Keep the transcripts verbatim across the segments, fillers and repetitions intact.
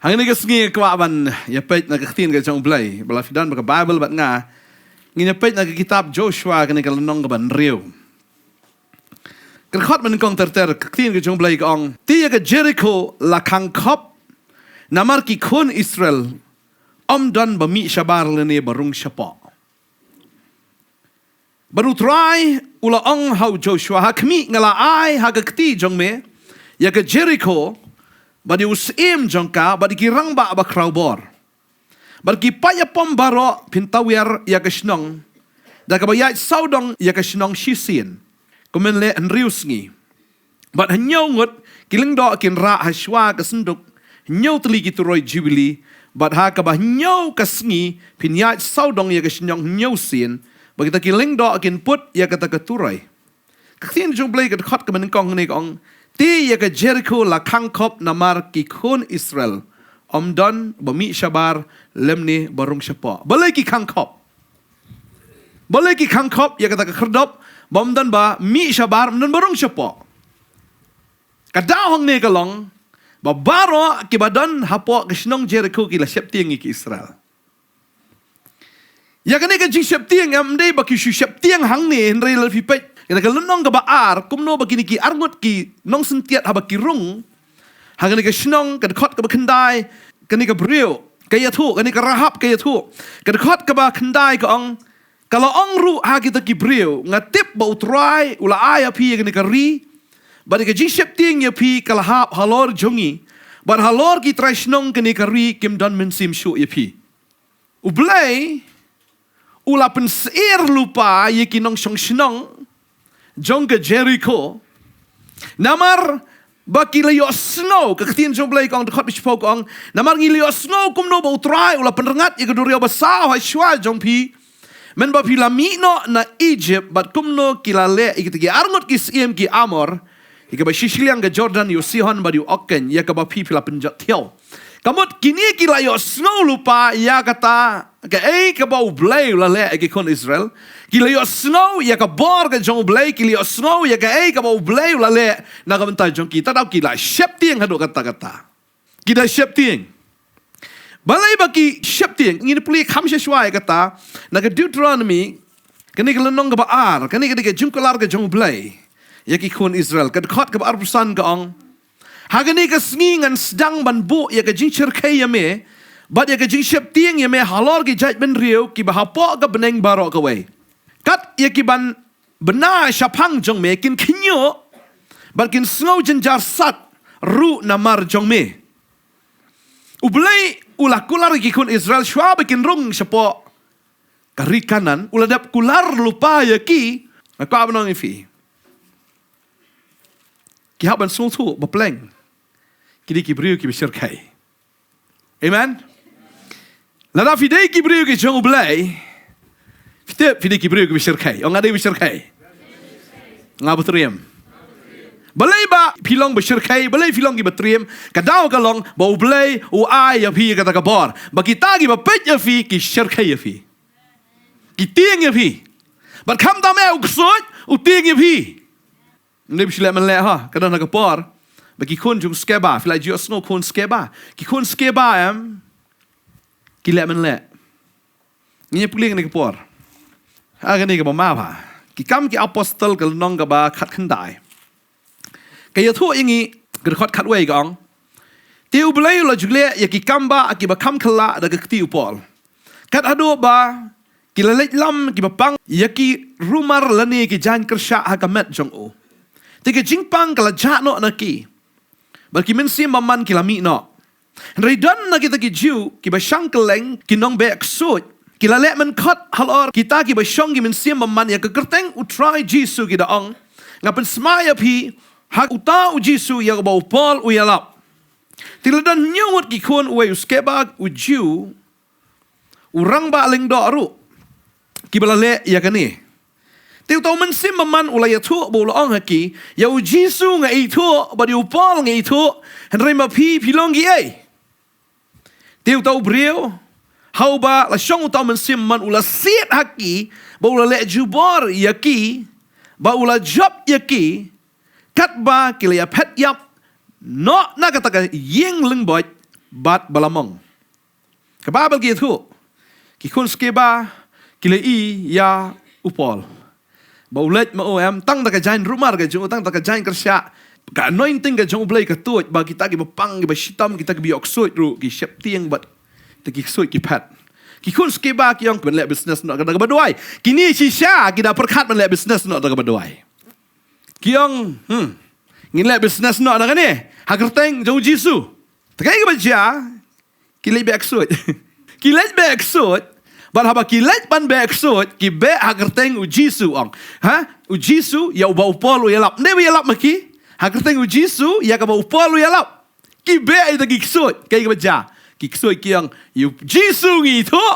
Hangne ka sngi nga kwah ban ïa peit na ka ktien ka jong U Blei. Ba la phi don bad ka Bible bad nga, ngin ïa peit na ka kitab Joshua, kane ka lynnong kaba hynriew. Ka dkhot mynnyngkong ter ter, ka ktien ka jong U Blei ka ong: Te ïa ka Jerikho la khang khop, namar ki khun Israel ym don ba mih shabar lane ba rung shapoh. Bad U Trai u la ong ha u Joshua: Ha khmih, nga la ai ha ka kti jong me ïa ka Jerikho, bad ïa u syiem jong ka, bad ïa ki rangbah bakhraw bor, bad ki paid ïapom baroh. Phin tawiar ïa ka shnong da kaba ïaid sawdong ïa ka shnong shisien, kumne leh hynriew sngi. Bad hynñiew ngut ki lyngdoh kin rah ha shuwa ka synduk, hynñiew tylli ki turoi Jubili, bad ha kaba hynñiew ka sngi phin ïaid sawdong ïa ka shnong hynñiew sien, bad kita ki lyngdoh kin put ïa kata ka turoi. Ka ktien jong U Blei ka dkhot kaba nyngkong hangne ka ong: Te ïa ka Jerikho la khang khop, namar ki khun Israel ym don ba mih shabar lymne ba rung shapoh. Balei ki khang khop? Balei ki khang khop ïa kata ka khyrdop ba ym don ba mih shabar, ym don ba rung shapoh? Ka daw hangne ka long ba baroh kiba don hapoh ka shnong Jerikho ki la sheptieng ïa ki Israel. Ïa kane ka jingsheptieng, em, ym dei ba ki shu sheptieng hangne, hynrei lada phi peit ïa ka lynnong kaba ar, kumno ba kine ki arngut ki nongsyntiat haba ki rung ha kane ka shnong, ka dkhot kaba khyndai, kane ka briew ka ïathuh, kane ka Rahab ka ïathuh. Ka dkhot kaba khyndai ka ong: Ka la ong ruh ha kita ki briew: Nga tip ba U Trai u la ai ha phi ïa kane ka ri, bad ïa ka jingsheptieng ïa phi ka la hap halor jong ngi, bad halor ki trai shnong kane ka ri kim don mynsiem shuh ïa phi. U Blei u la pynsyier lypa ïa ki nongshong shnong jong ka Jerikho, namar ba ki la ïohsngew. Ka ktien jong U Blei ka ong, dkhot ba shiphew ka ong: Namar ngi la ïohsngew kumno ba U Trai u la pynrngat ïa ka duriaw basaw ha shuwa jong phi, mynba phi la mih noh na Ijipt, bad kumno ki la leh ïa kita ki arngut ki syiem ki Amor, ïa kiba shi shiliang ka Jordan, ïa u Sihon bad ïa u Og keiñ, ïa kaba phi, phi la pynjot thiaw. Ka mut kine ki la ïohsngew lypa ïa kata kaei kaba U Blei u la leh ïa ki khun Israel. Ki la ïohsngew ïa ka bor ka jong U Blei, ki la ïohsngew ïa kaei kaba U Blei u la leh na ka bynta jong ki. Te daw ki la sheptieng haduh katta katta. Ki da sheptieng. Balei ba ki sheptieng? Ngin pule kham sha shuwa ïa kata na ka Deuteronomy, kane ka lynnong kaba ar, kane ka dei ka jingkular ka jong U Blei ïa ki khun Israel. Ka dkhot kaba arphew san ka ong: Ha kane ka sngi ngan sdang ban buh ïa ka jingshyrkhei ïa me, bad ïa ka jingsheptieng ïa me halor ki jaitbynriew kiba hapoh ka bneng baroh kawei. Kat ïa ki ban bna shaphang jong me kin khñiuh, bad kin sngew jynjar sat ruh namar jong me. U Blei u la kular ïa ki khun Israel shuwa ba kin rung shapoh ka ri Kanaan, u la dep kular lypa ïa ki. Nga kwah ban ong ïa phi, ki hap ban sngewthuh ba pleng ki dei ki briew kiba shyrkhei. Amen. Lada phi dei ki briew ki jong U Blei, phi tip phi dei ki briew kiba shyrkhei. Ong, nga dei ba shyrkhei. Nga ba triem. Balei ba phi long ba shyrkhei, balei phi long kiba triem? Ka daw ka long ba U Blei u ai ïa phi kata ka bor ba kita kiba peit ïa phi ki shyrkhei ïa phi, ki tieng ïa phi. Bad khamtam eh u ksuid u tieng ïa phi. Ym dei ba shu leh mynleh ha, ka don ha ka por ba ki khun jong Skeba, phi la ju ïohsngew khun Skeba. Ki khun Skeba, em, ki leh mynleh. Ngin ïa pule kane ka por ha kane kaba map ha Ki Kam ki Apostol ka lynnong kaba khatkhyndai. Ka ïathuh ïa ngi, ka dkhot khatwei ka ong: Te U Blei u la ju leh ïa ki kam bah kiba kham khyllah da ka kti u Paul, kat haduh ba ki la leit lam kiba pang ïa ki rumar lane ki jaiñ kyrshah ha ka met jong u. Te ka jingpang ka la jah noh na ki, bad ki mynsiem bymman ki la mih noh. Hynrei don na kita ki Jiw kiba shang kylleng, ki nongbeh ksuid, ki la leh mynkhot halor kita kiba shong ki mynsiem bymman ïa ka kyrteng U Trai Jisu, ki da ong: Nga pynsmai ïa phi ha uta U Jisu ïa uba u Paul u ïalap. Te la don hynñiew ngut ki khun uwei u Skeba u Jiw, u rangbah lyngdoh ruh, kiba la leh ïa kane. Te uta u mynsiem bymman u la ïathuh bad u la ong ha ki: Ïa U Jisu nga ithuh, bad ïa u Paul nga ithuh, hynrei ma phi, phi long kiei? Te uta u briew, Haba la shong uta u mynsiem man u la siat ha ki, ba u la leh jubor ïa ki, ba u la jop ïa ki, katba ki la ïaphet ïap noh na kata ka ïing lyngboit bad balamong. Ka Baibl ka ïathuh, ki khun Skeva ki la ïohi ïa u Paul ba u leit ma u, em, tang da ka jaiñ rumar ka jong u, tang da ka jaiñ kyrshah, ka anointing ka jong U Blei ka tuid, ba kita kiba pang, kiba shitom, kita kiba ïoh ksuid ruh ki sheptieng bad kita ki ksuid ki phet. Ki khun Skeva ki ong, ban leh business noh da kaba duwai. Kine shisha ki da pyrkhat ban leh business noh da kaba duwai. Ki ong, hmm, ngin leh business noh da kane ha kyrteng jong U Jisu. Te kaei kaba jia, ki leit beh ksuid. Ki leit beh ksuid. Bad haba ki leit ban beh ksuid, ki beh ha kyrteng U Jisu, ong. Ha? U Jisu ïa uba u Paul u ïalap. Ym dei ba ïalap ma ki. Ha kyrteng U Jisu ïa kaba u Paul u ïalap. Ki beh ïa kita ki ksuid. Kaei kaba jia, ki ksuid ki ong, ïa U Jisu ngi ïathuh,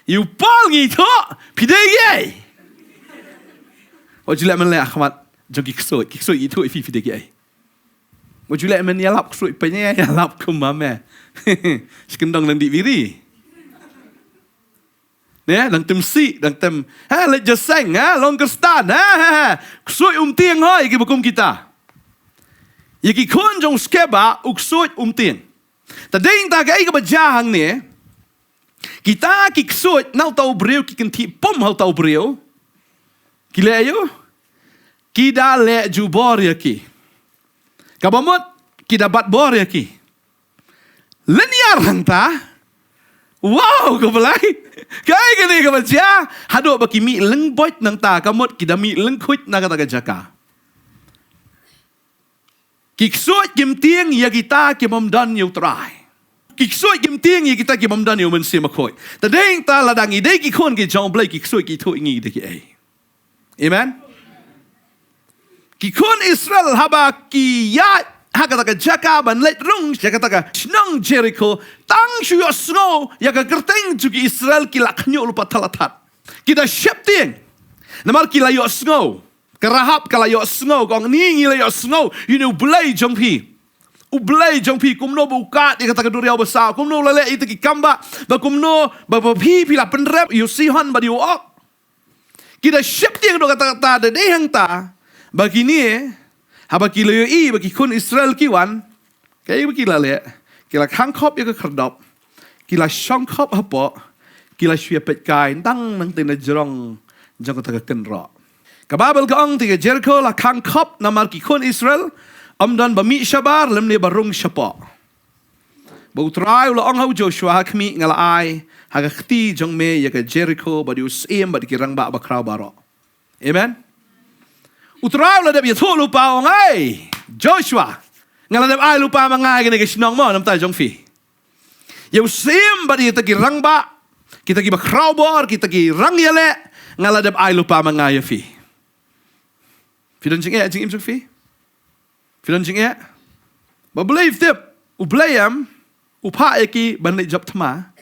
ïa u Paul ngi ïathuh, phi dei kiei? Wat ju leh mynleh ha khmat jong ki ksuid. Ki ksuid ki ïathuh ïa phi, phi dei kiei. Wat ju leh mynne, ïalap ksuid pynïaid, ïalap kumba me. Shi kyndong nang dih biri. Ne, nang tim sih, nang tim, ha, leit jingïaseng, ha, long Khristan, ha, ha, ha. Ksuid um tieng hoi, ïa kiba kum kita. Ïa ki khun jong u Skeva, u ksuid um tieng. Te dei nangta kaei kaba jia hangne, kita ki ksuid na uta u briew, ki kynthih pum ha uta u briew, ki leh aïu? Ki da leh jubor ïa ki. Kaba mut, ki da bat bor ïa ki. Lynñiar hangta. Wow, khublei. Kaei kane kaba jia? Haduh ba ki mih lyngboit nangta, ka mut ki da mih lyngkhuid na kata ka jaka. Ki ksuid kim tieng ïa kita ki bym don ïa U Trai. Ki ksuid kim tieng ïa kita ki bym don ïa U Mynsiem Bakhuid. Te dei nangta lada ngi dei ki khun ki jong U Blei, ki ksuid ki ïathuh ïa ngi da kiei. Amen. Ki khun Israel haba ki ïaid ha kata ka jaka ban leit rung sha kata ka shnong Jeriko, tang shu ïohsngew ïa ka kyrteng jong ki Israel ki la khñiuh lypa thala that. Ki da sheptieng. Namar ki la ïohsngew. Ka Rahab ka la ïohsngew, ka ong, ngi, ngi la ïohsngew ïa une U Blei jong phi. U Blei jong phi, kumno ba u kad ïa kata ka duriaw basaw, kumno u la leh ïa kita ki kam ba, ba kumno ba, ba phi, phi la pynrem ïa u Sihon bad ïa u Og. Ki da sheptieng ruh kata, kata, da dei hangta ba kine, haba ki la ïohi ba ki khun Israel ki wan, kaei ba ki la leh? Ki la khang khop ïa ka khyrdop, ki la shong khop hapoh, ki la shu ïa peitkai tang nangta na jrong jong kata ka kynroh. Ka Baibl ka ong, te ka Jeriko la khang khop namar ki khun Israel, ym don ba mih shabar lymne ba rung shapoh. Ba U Trai u la ong ha u Joshua, ha khmih nga la ai ha ka kti jong me ïa ka Jeriko bad ïa u syiem bad ki rangbah bakhraw baroh. Amen. U Trai u la dep ïathuh lypa, u ong, ei Joshua, nga la dep ai lypa ma nga ïa kane ka shnong mo, na bynta jong phi. Ïa u syiem bad ïa kita ki rangbah, kita ki bakhraw bor, kita ki rangïaleh, nga la dep ai lypa ma nga ïa phi. Phi don jingeh jingim jong phi? Phi don jingeh? Ba U Blei, tip, U Blei em, u phah ïa ki ban leit jop thma.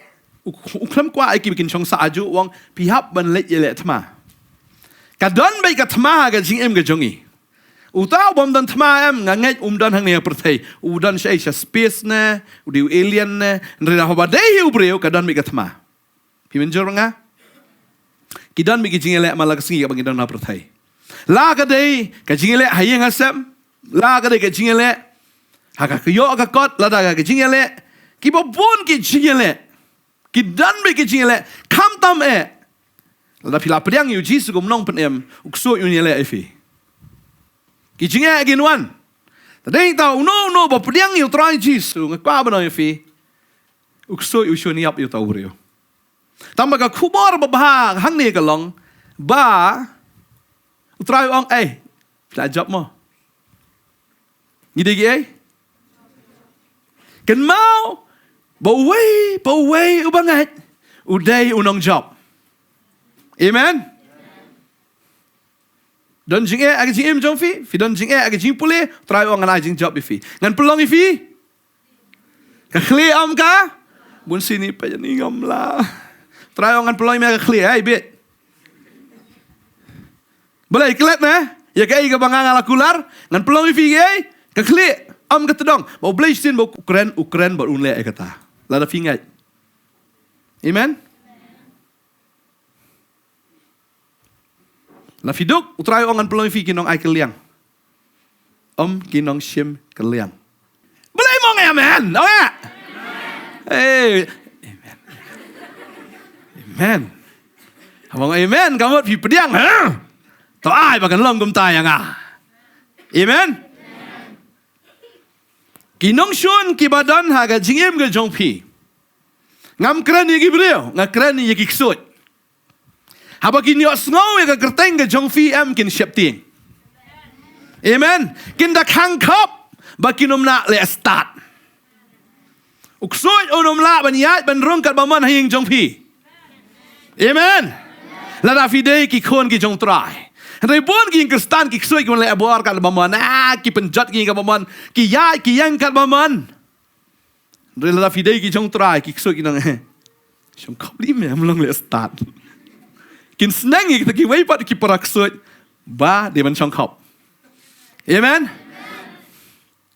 U, u khlem kwah ïa ki ba kin shong sah ajuh, u ong phi hap ban leit ïaleh thma. Ka don beit ka thma ha ka jingim ka jong ngi. Uta u bym don thma em, nga ngeit um don hangne ha pyrthei. U don shaei, sha space ne, u dei u alien ne, hynrei haba dei hi u briew ka don beit ka thma. Phi mynjur bad nga? Ki don beit ki jingïaleh man la ka sngi kaba ngi don ha pyrthei. La ka dei ka jingïaleh ha ïing ha sem, la ka dei ka jingïaleh ha ka ïoh ka kot, lada ka jingïaleh, kiba bun ki jingïaleh. Ki don beit ki jingïaleh, khamtam eh lada phi la pdiang ïa u Jisu kum u nongpynim, u ksuid un ïaleh ïa phi. Ki jingeh kin wan. Te dei nangta uno uno ba pdiang ïa u Trai Jisu, nga kwah ban ong ïa phi, u ksuid u shun ïap ïa uta u briew. Tangba ka khubor babha hangne ka long ba U Trai u ong, ei, phi la jop mo? Ngi dei kiei? Kynmaw ba uwei pa uwei uba ngeit u dei u nongjop. Amen. Don jingeh ha ka jingim jong phi, phi don jingeh ha ka jingpule, U Trai u ong ngan ai jingjop ïa phi. Ngan pynlong ïa phi ka khlieh, ym ka? Bun sien peit ïa ngi, ngam lah. U Trai u ong ngan pynlong ïa me ka khlieh, ai bit. Balei klet ne? Ïa kaei kaba nga nga la kular, ngan pynlong ïa phi kaei? Ka khlieh, ym ka tdong. Ba U Blei shisien ba u kren, u kren bad un leh ïa kata. Lada phi ngeit. Amen. La phi duk, U Trai u ong ngan pynlong ïa phi ki nong ai kylliang. Em ki nong shim kylliang. Balei mong amen? Ong ïa. Hey. Amen. Amen. Haba ong amen, ka mut phi pdiang, ha? To ai ba kan long kumta ïa nga. Amen. Ki nongshun kiba don ha ka jingim ka jong phi. Ngam kren ïa ki briew, nga kren ïa ki ksuid. Haba kin ïohsngew ïa ka kyrteng ka jong phi em kin sheptieng. Amen. Kin da khang khop ba kin ym lah leh stad. U ksuid un ym lah ban ïaid ban rung katba mon ha ïing jong phi. Amen. Lada phi dei ki khun ki jong U Trai. Hynrei bun ki ïing Khristan ki ksuid ki wan leh bor katba mon. Ah, ki pynjot ki katba mon. Ki ïaid ki ïeng katba mon. Hynrei lada phi dei ki jong U Trai ki ksuid ki nang eh. Shong khop lem ïa, ym long leh stad. Kin sneng ïa kita kiwei pat ki para ksuid ba dei ban shong khop. Amen.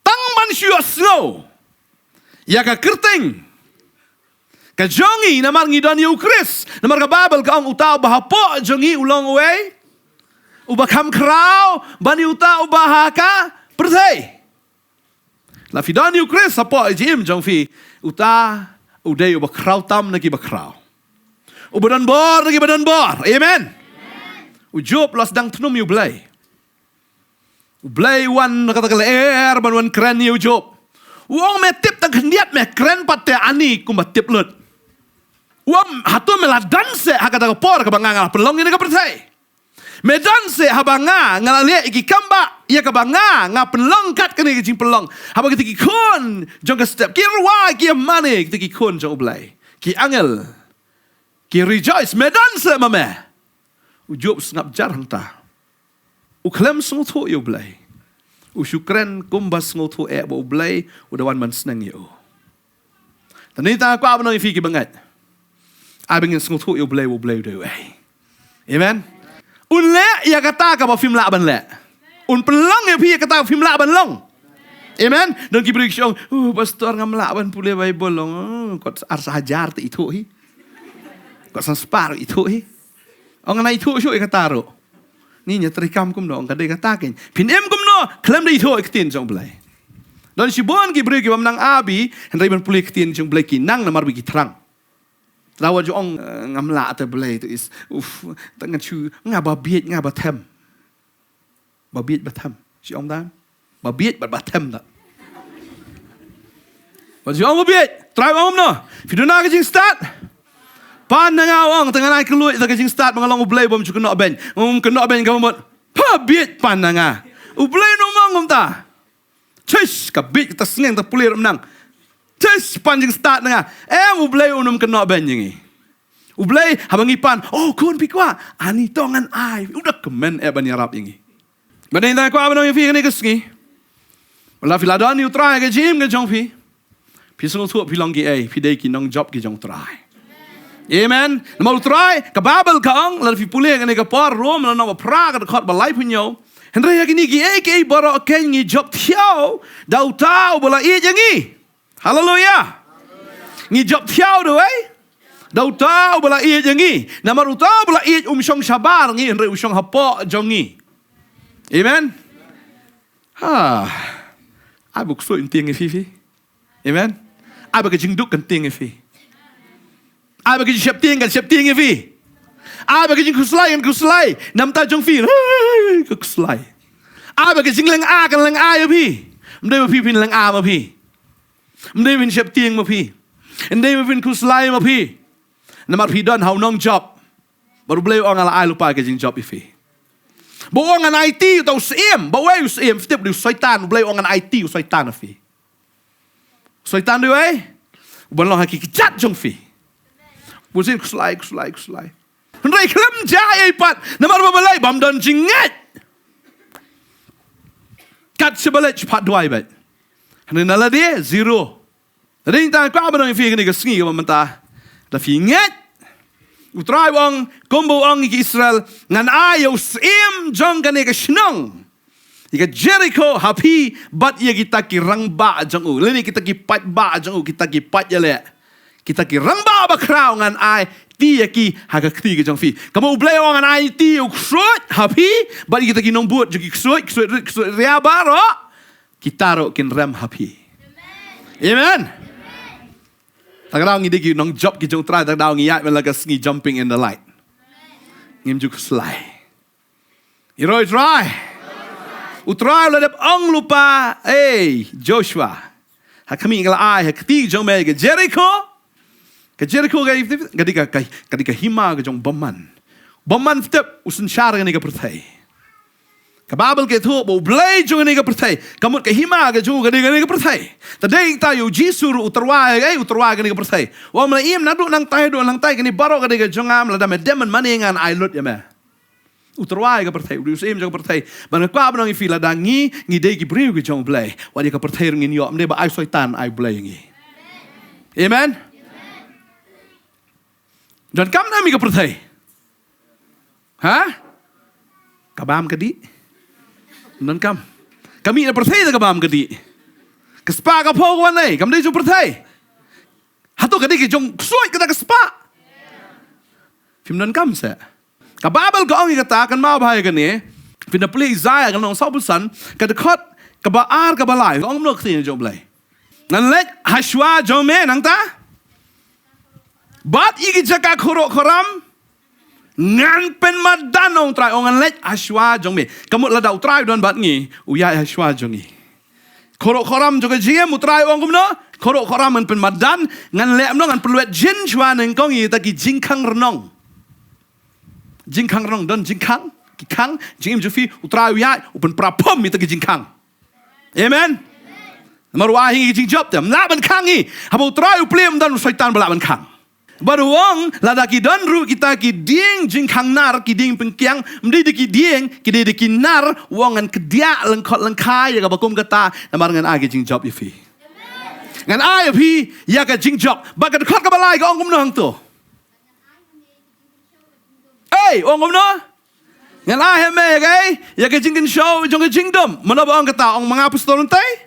Tang ban shu ïohsngew ïa ka kyrteng ka jong ngi namar ngi don ïa U Khrist. Namar ka Baibl ka ong uta uba hapoh jong ngi u long uwei uba kham khraw ban ïa uta uba ha ka pyrthei. La phi don ïa U Khrist hapoh jingim jong phi, uta u dei uba khraw tam na kiba khraw, uba don bor na kiba don bor. Amen. U Job la sdang thnum ïa U Blei. U Blei u wan na kata ka lyer ban wan kren ïa u Job. U ong me tip tang khyndiat, me kren pat te ani kumba tip lut. U ong hato me la don seh ha kata ka por kaba nga nga la pynlong ïa kane ka pyrthei. Me don seh haba nga nga la leh ïa ki kam ba ïa kaba nga nga pynlong kat kane ka jingpynlong. Haba kita ki khun jong ka step ki rwai ki ïa mane, kita ki khun jong U Blei, ki angel ki rejoice. Me don seh ma me. U Job sngap jar hangta. U khlem sngewthuh ïa U Blei. U shu kren kumba sngewthuh eh ba U Blei u da wan ban sneng ïa u. Te nangta nga kwah ban ong ïa phi kiba ngeit, ai ba ngin sngewthuh ïa U Blei, U Blei u dei uei. Amen. Un leh ïa kata kaba phim lah ban leh. Un pynlong ïa phi ïa kata kaba phim lah ban long. Amen. Don ki briew ki ong, uh, pastor, ngam lah ban pule Baibl long. Oh, kot ar sa hajar te ithuh hi. Kot san spah ithuh hi. Ong nga ithuh shuh ïa kata ruh. Ngi ñiah treikam kumno, ong ka dei kata kein. Phin im kumno, khlem da ithuh ïa ka ktien jong U Blei. Don shibun ki briew ki bym nang abi, hynrei ban pule ïa ka ktien jong U Blei ki nang namar ba ki thrang. Te wat ju ong, eh, ngam lah te Blei te is. Uf, te ngan shu, nga ba bieit, nga ba them. Ba bieit ba them. Shu ong dan. Ba bieit bad ba them da. Wat ju ong ba bieit. Trai ong kumno. Phi duna ka jingstad. Pan na nga, ong, te ngan ai kylluid da ka jingstad ba nga long U Blei bym ju kynnoh beiñ. Ngam kynnoh beiñ ka mut. Ba bieit pan na nga. U Blei un ym ong kumta. Chish, ka bieit kata sngewthuh pule ruh ym nang. Chish, pan jingstad na nga. Em, U Blei un ym kynnoh beiñ ïa ngi. U Blei haba ngi pan, oh khun phi kwah, ani to ngan ai. U da kmen eh ban ïarap ïa ngi. Ba dei nda kwah ban ong ïa phi kane ka sngi. Ba la phi la don ïa U Trai ha ka jingim ka jong phi, phi sngewthuh phi long kiei, phi dei ki nongjop ki jong U Trai. Amen. Namar U Trai, ka Baibl ka ong, lada phi pule kane ka por, Rom lynnong ba phra ka dkhot ba laiphew hynñiew. Hynrei ïa kine kiei kiei baroh kein ngi jop thiaw da uta uba la ïeit ïa ngi. Haleluia. Ngi jop thiaw da uei? Da uta uba la ïeit ïa ngi. Namar uta uba la ïeit um shong shabar ngi, hynrei u shong hapoh jong ngi. Amen. Ha. Ai ba u ksuid un tieng ïa phi phi. Amen. Ai ba ka jingduk kan tieng ïa phi. Ai ba ka jingsheptieng kan sheptieng ïa phi. Ai ba ka jingkhuslai kan khuslai na bynta jong phi. Hei, ka khuslai. Ai ba ka jinglynga kan lynga ïa phi. Ym dei ba phi phin lynga ma phi. Ym dei ba phin sheptieng ma phi. Ym dei ba phin khuslai ma phi. Namar phi don ha u nongjop. Bad U Blei u ong nga la ai lypa ka jingjop ïa phi. Ba u ong ngan aiti uta u syiem. Ba uei u syiem? Phi tip, dei u Soitan. U Blei u ong ngan aiti u Soitan ïa phi. Soitan dei uei? Uban long ha ki kjat jong phi. Bun sien khuslai, khuslai, khuslai. Hynrei khlem jia ei pat. Namar ba balei? Bym don jingngeit. Kat shaba leit pat duwai beit. Hynrei na lade zero. Hynrei ngi tang kwah ban ong ïa phi kane ka sngi kaba mynta. Da phi ngeit. U Trai u ong, kumba u ong ïa ki Israel, ngan ai ïa u syiem jong kane ka shnong, ïa ka Jerikho ha phi bad ïa kita ki rangbah jong u, lane kita ki paidbah jong u, kita ki paid ïaleh. Kita ki rangbah bakhraw ngan aiti ïa ki ha ka kti ka jong phi. Kumba U Blei u ong ngan aiti ïa u ksuid ha phi, bad kita ki nongbud jong ki ksuid, ksuid rit, ksuid ria baroh, kita ruh kin rem ha phi. Amen. Tang daw ngi dei ki nongjop ki jong U Trai, tang daw ngi ïaid man la ka sngi jumping in the light. Ngim ju khuslai. Ïaroh ïa U Trai. U Trai u la dep ong lypa, ei Joshua, ha khmih, nga la ai ha kti jong me ka Jeriko. Ka Jeriko ka, ka dei ka, ka, ka dei ka hima ka jong u bymman. U bymman tep u synshar kane ka pyrthei. Ka Baibl ka ïathuh ba U Blei jong kane ka pyrthei, ka mut ka hima ka jong u ka dei kane ka pyrthei. Te dei ta ïa U Jisu ruh u tyrwa ïa, ei, u tyrwa ïa kane ka pyrthei. U ong, me la im naduh nangtai haduh nangtai, kane baroh ka dei ka jong nga, lada me dem man mane ngan ai lut ïa me. U tyrwa ïa ka pyrthei, u dei u syiem jong ka pyrthei. Bad nga kwah ban ong ïa phi, lada ngi, ngi dei ki briew ki jong U Blei, wat ïa ka pyrthei ruh ngin ïoh, ym dei ba ai Soitan ai Blei ïa ngi. Amen. Donkam ne em ïa ka pyrthei? Ha? Ka bam ka dih. Donkam. Ka mih na pyrthei da ka bam ka dih. Ka spah ka phew ka wan ei, kam dei jong pyrthei. Hato ka dei ka jong ksuid kata ka spah? Phim donkam seh. Ka Baibl ka ong ïa kata, kynmaw bha ïa kane. Phin da pule Isaïah ka lynnong sawphew san, ka dkhot kaba ar kaba lai. Ka ong kumno ka ktien jong U Blei? Ngan leit ha shuwa jong me, nangta bad ïa ki jaka khuruh khuram ngan pynmadan, ong U Trai, ong, ngan leit ha shuwa jong me. Ka mut lada U Trai u don bad ngi, u ïaid ha shuwa jong ngi. Khuruh khuram jong ka jingim, U Trai u ong kumno? Khuruh khuram ngan pynmadan, ngan leh kumno, ngan pynlwet jin shuwa nyngkong ïa kita ki jingkhang rnong. Jingkhang rnong, don jingkhang, ki khang, jingim jong phi, U Trai u ïaid, u pynpra pom ïa kita ki jingkhang. Amen. Namar u ai ha ngi ki jingjop te, ym lah ban khang ngi. Haba U Trai u plie, ym don u Soitan ba lah ban khang. Bad u ong, lada ki don ruh kita ki dieng jingkhang nar, ki dieng pynkiang, ym dei da ki dieng, ki dei da ki nar, u ong, ngan kdiah lyngkhot lyngkhai ïa kaba kum kata, namar ngan ai ka jingjop ïa phi. Ngan ai ïa phi ïa ka jingjop. Bad ka dkhot kaba lai ka ong kumno hangto? Ei, u ong kumno? Ngan ai ha me ïa kaei? Ïa ka jingkynshew jong ka jingdum. Mano ba ong kata? Ong ma nga, Pastor Ryntei?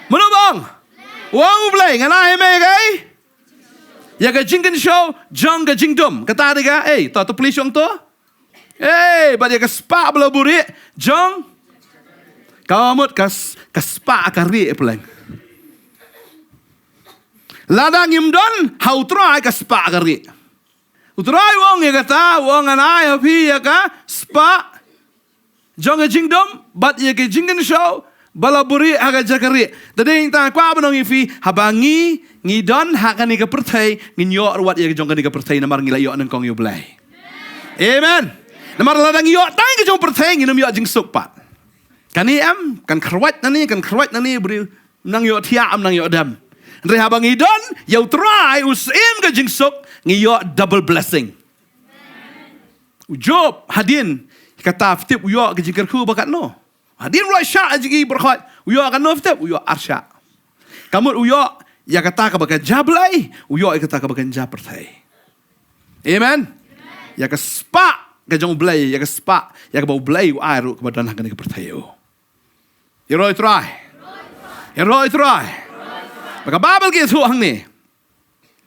Mano ba ong? U ong U Blei, ngan ai ha me ïa kaei? Ïa ka jingkynshew jong ka jingdum. Kata dei ka, ei, to, to plie shong to. Ei, bad ïa ka spah ba la buhrieh jong, ka mut ka s-, ka spah ka rieh, eh, pleng. Lada ngim don ha U Trai, ka spah ka rieh. U Trai u ong ïa kata, u ong ngan ai ha phi ïa ka spah jong ka jingdum, bad ïa ka jingkynshew ba la buhrieh ha ka jaka rieh. Te dei nangta nga kwah ban ong ïa phi, haba ngi, ngi don ha kane ka pyrthei, ngin ïoh ruh wat ïa ka jong kane ka pyrthei, namar ngi la ïoh nyngkong ïa U Blei. Amen. Namar lada ngi ïoh tang ïa ka jong pyrthei, ngin ym ïoh jingsuk pat. Kane em, kan kyrwat nangne, kan kyrwat nangne, briew nang ïoh thiah, nang ïoh dem. Hynrei haba ngi don ïa U Trai, u Syiem ka jingsuk, ngi ïoh double blessing. U Job hadien, kata phi tip u ïoh ka jingkyrkhu ba katno? Hadien u la shah ha jingïeit baroh khoit, u ïoh katno phi tip? U ïoh arshah. Ka mut u ïoh ïa kata kaba kynja Blei, u ïoh ïa kata kaba kynja pyrthei. Amen. Ïa ka spah ka jong U Blei, ïa ka spah, ïa kaba U Blei u ai ruh kaba don ha kane ka pyrthei, oh. Ïaroh ïa U Trai. Ïaroh ïa U Trai. Ba ka Baibl ka ïathuh hangne.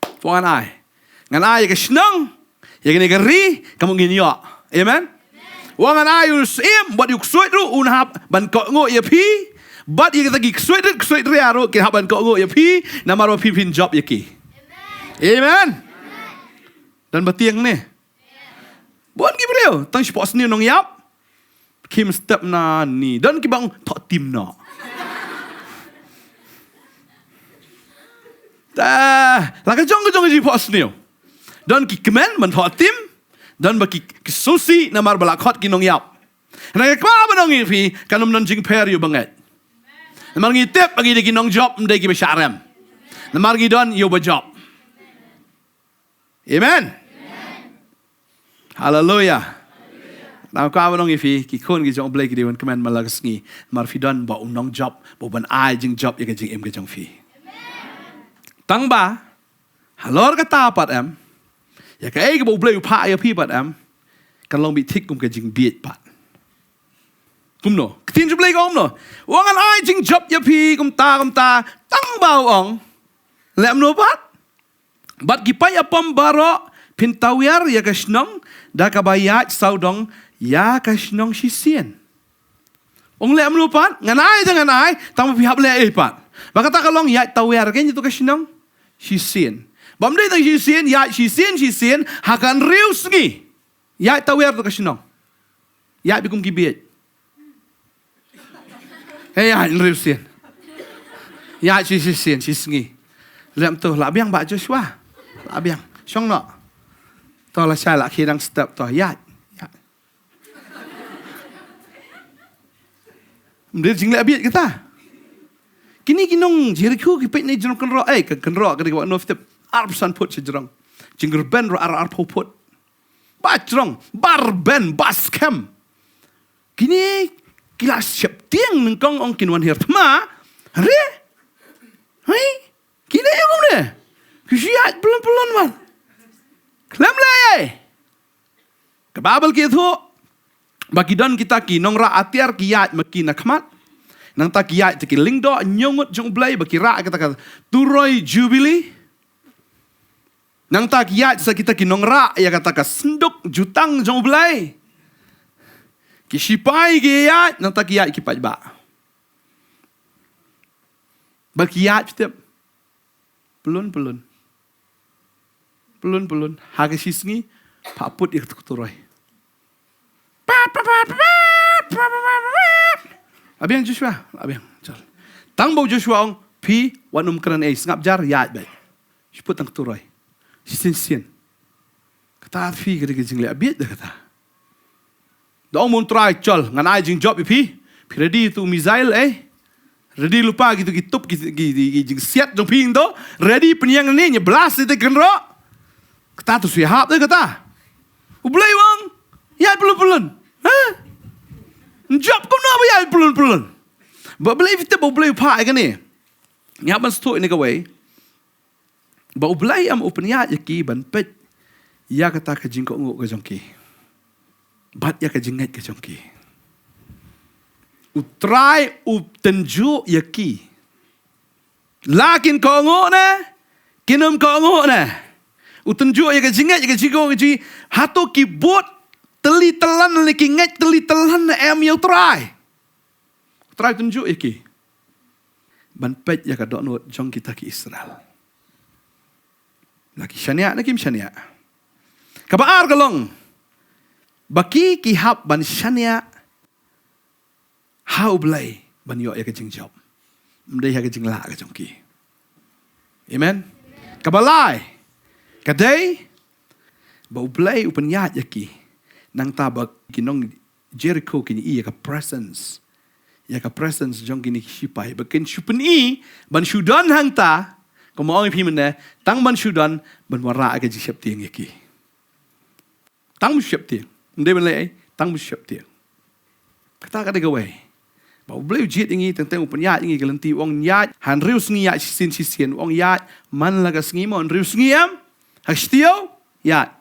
Phi ong ngan ai. Ngan ai ïa ka shnong, ïa kane ka ri, ka mut ngin ïoh. Amen. Phi ong ngan ai ïa u syiem, bad ïa u ksuid ruh un hap ban kohnguh ïa phi. Bad ïa kita ki ksuid rit, ksuid ria ruh kin hap ban kohnguh ïa phi, namar ba phi phin jop ïa ki. Amen. Don ba tieng ne. Bun ki briew, tang shapoh sniew nongïap. Kim step na ni. Don kiba ong thoh tim noh. Ta, la ka jong ka jong ka jingphohsniew. Don ki kmen ban thoh tim, don ba ki, ki susi namar ba la khot ki nongïap. Hynrei nga kwah ban ong ïa phi, kan ym don jingpher ïa u bangeit. Namar ngi tip ba ngi dei ki nongjop, ym dei kiba shah rem. Namar ngi don ïa uba jop. Amen. Haleluya. Nga kwah ban ong ïa phi, ki khun ki jong U Blei ki dei ban kmen man la ka sngi. Namar phi don ba u nongjop, ba u ban ai jingjop ïa ka jingim ka jong phi. Tang ba halor kata pat em, ïa kaei kaba U Blei u phah ïa phi pat em, kan long bit thik kum ka jingbieit pat. Kumno? Ka ktien jong U Blei ka ong kumno? U ong ngan ai jingjop ïa phi kumta kumta, tang ba u ong, leh kumno pat? Bad ki paid apom baroh phin tawiar ïa ka shnong da kaba ïaid sawdong ïa ka shnong shisien. Ong leh mlu pat, ngan ai da ngan ai, tang phi hap leh ei pat. Ba kata ka long ïaid tawiar kein ïa tu ka shnong shisien. Bym dei tang shisien, ïaid shisien shisien ha ka hynriew sngi. Ïaid tawiar tu ka shnong. Ïaid bi kum ki bieit. Hei, ïaid hynriew sien. Ïaid shi shisien shi sngi. Lem tu la biang Bah Joshua. La biang. Shong noh. To la shai la khie dang step to ïaid. Ïaid. Mdei jingleh bieit kata. Kine ki nong Jeriko ki peit ne jrong kynroh, eh, ka kynroh ka dei ka ba no step. Arphew san phut shi jrong. Jingrben ruh ar arphew phut. Ba jrong, ba rben, ba skhem. Kine ki la sheptieng nyngkong ong kin wan hiar thma. Re? Hei? Kine ïa kumne? Ki shu ïaid pylon pylon man. Khlem leh ei. Ka Baibl ka ïathuh ba ki don kita ki nongrah atiar ki ïaid ma ki na khmat. Nangta ki ïaid sa ki lyngdoh ñiewngud jong U Blei ba ki rah kita ka turoi jubili. Nangta ki ïaid sa kita ki nongrah ïa kata ka synduk jutang jong U Blei. Ki sipai ki ïaid, nangta ki ïaid ki paidbah. Ba ki ïaid tip. Pylun pylun. Pylun pylun. Ha ka shi sngi, pha put ïa ka turoi. Abiang Joshua, abiang. Chal. Tang ba u Joshua ong, phi, wan um kren ei, sngap jar, ïaid beit. Shi put tang ka turoi. Shisien shisien. Kata phi ka dei ka jingleh bieit da kata. Da ong mon trai chal, ngan ai jingjop ïa phi. Phi ready tu missile ei. Ready lypa kitu ki tup ki, ki, ki, ki jingsiat jong phi to. Ready pynïeng ne, ne blast ïa te kynroh. Kata tu shu ïahap te kata. U Blei u ong, ïaid pylun pylun. Ha? Jop kumno ba ïaid pylun pylun. Ba Blei phi tip ba U Blei u phah ïa kane. Ngi hap ban sngewthuh ïa kawei. Ba U Blei em u pynïaid ïa ki ban peit ïa kata ka jingkohnguh ka jong ki. Bad ïa ka jingngeit ka jong ki. U Trai u tynjuh ïa ki. La kin kohnguh ne, kin ym kohnguh ne. U tynjuh ïa ka jingngeit, ïa ka jingkohnguh ka jong ki. Hato ki bud tylli tyllan ne ki ngeit tylli tyllan ne em ïa U Trai. U Trai u tynjuh ïa ki. Ban peit ïa ka dohnud jong kita ki Israel. La ki shaniah ne kim shaniah. Kaba ar ka long. Ba ki ki hap ban shaniah ha U Blei ban ïoh ïa ka jingjop. Ym dei ha ka jinglah ka jong ki. Amen. Kaba lai. Ka dei ba U Blei u pynïaid ïa ki. Nangta ba ki nong Jeriko kin ïohi ïa ka presence. Ïa ka presence jong kine ki sipai. Ba kin shu pyni, ban shu don hangta, kumba ong ïa phi mynne, tang ban shu don, ban wanrah ïa ka jingsheptieng ïa ki. Tang ban shu sheptieng. Ym dei ban leh ei, tang ban shu sheptieng. Kata ka dei kawei. Ba U Blei u jied ïa ngi, teng teng u pynïaid ïa ngi ka lynti u ong ïaid, hynriew sngi ïaid shisien shisien, u ong ïaid, man la ka sngi mo, hynriew sngi em, ha ka shtiew, ïaid.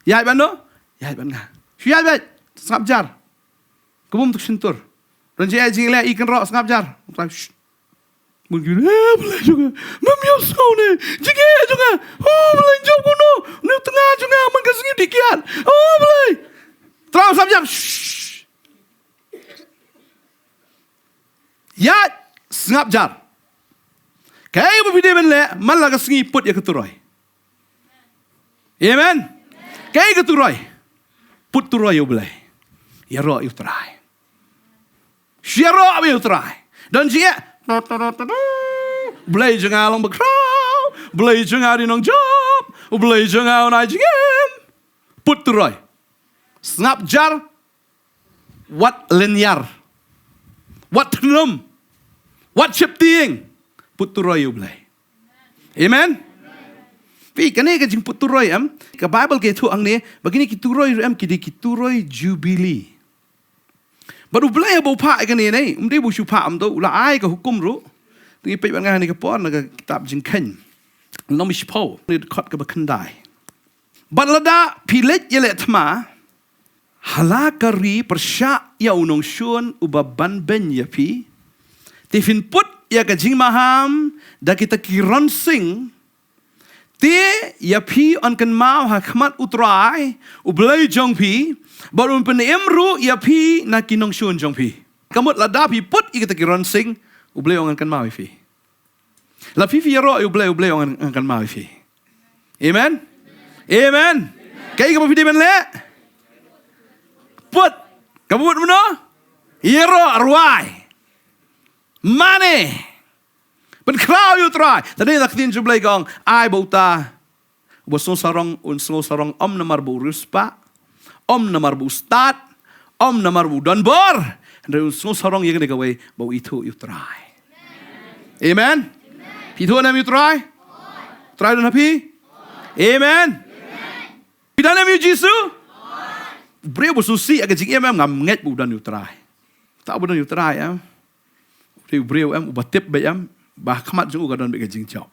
Ïaid ban no? Ïaid ban nga. Shu ïaid beit, sngap jar. Ka bym tuk shyntur. Don jingeh jingleh i kynroh sngap jar. Shh. Mun ki, eh, Blei jong nga. Mem ïoh sngew ne. Jingeh jong nga. Oh, Blei jong kumno. Ne tnga jong nga man ka sngi dih kiad. Oh, Blei. Trai sngap jar. Shh. Ïaid sngap jar. Kaei ba phi dei ban leh, man la ka sngi put ïa ka turoi. Amen. Kaei ka turoi? Put turoi ïa U Blei. Ïaroh ïa U Trai. Ïaroh ïa U Trai. Don jingeh. Blei jong nga long bakhraw. Blei jong nga dei nongjop. Blei jong nga un ai jingim. Put turoi. Sngap jar. Wat lynñiar. Wat thnum. Wat sheptieng. Put turoi ïa U Blei. Amen. Phi kane ka jingput turoi em, ka Baibl ka ïathuh hangne, ba kine ki turoi ruh em ki dei ki turoi jubili. Bad U Blei haba u phah ïa kane ne, um dei ba u shu phah em to, u la ai ka hukum ruh. Te ngi peit bad nga ha kane ka por na ka kitab Jingkheiñ. Lynnong shiphew, ne dkhot kaba khyndai. Bad lada phi leit ïaleh thma ha la ka ri pyrshah ïa u nongshun uba banbeiñ ïa phi, te phin put ïa ka jingmaham da kita ki ronsing, Te ïa phi yn kynmaw ha khmat U Trai, U Blei jong phi, bad un pynim ruh ïa phi na ki nongshun jong phi. Kamut lada phi put ïa kita ki ronsing, U Blei un kynmaw ïa phi. La phi phi ïaroh ïa U Blei, U Blei un kynmaw ïa phi. Amen. Amen. Kaei kaba phi dei ban leh? Put. Kaba mut mynno? Ïaroh, rwai. Mane. Pynkhraw ïa U Trai. Tang da ka ktien jong U Blei ka ong, ai ba uta uba sngewsarong un sngewsarong ym namar ba u riewspah, ym namar ba u stad, ym namar ba u don bor. Hynrei un sngewsarong ïa kane kawei, ba u ithuh ïa U Trai. Amen. Phi ithuh ne em ïa U Trai? U Trai don ha phi? Amen. Phi don ne em ïa U Jisu? U briew ba sngewsih ïa ka jingim em, ngam ngeit ba u don ïa U Trai. Uta uba don ïa U Trai em, u dei u briew em uba tip beit em ba ha khmat jong u ka don beit ka jingjop.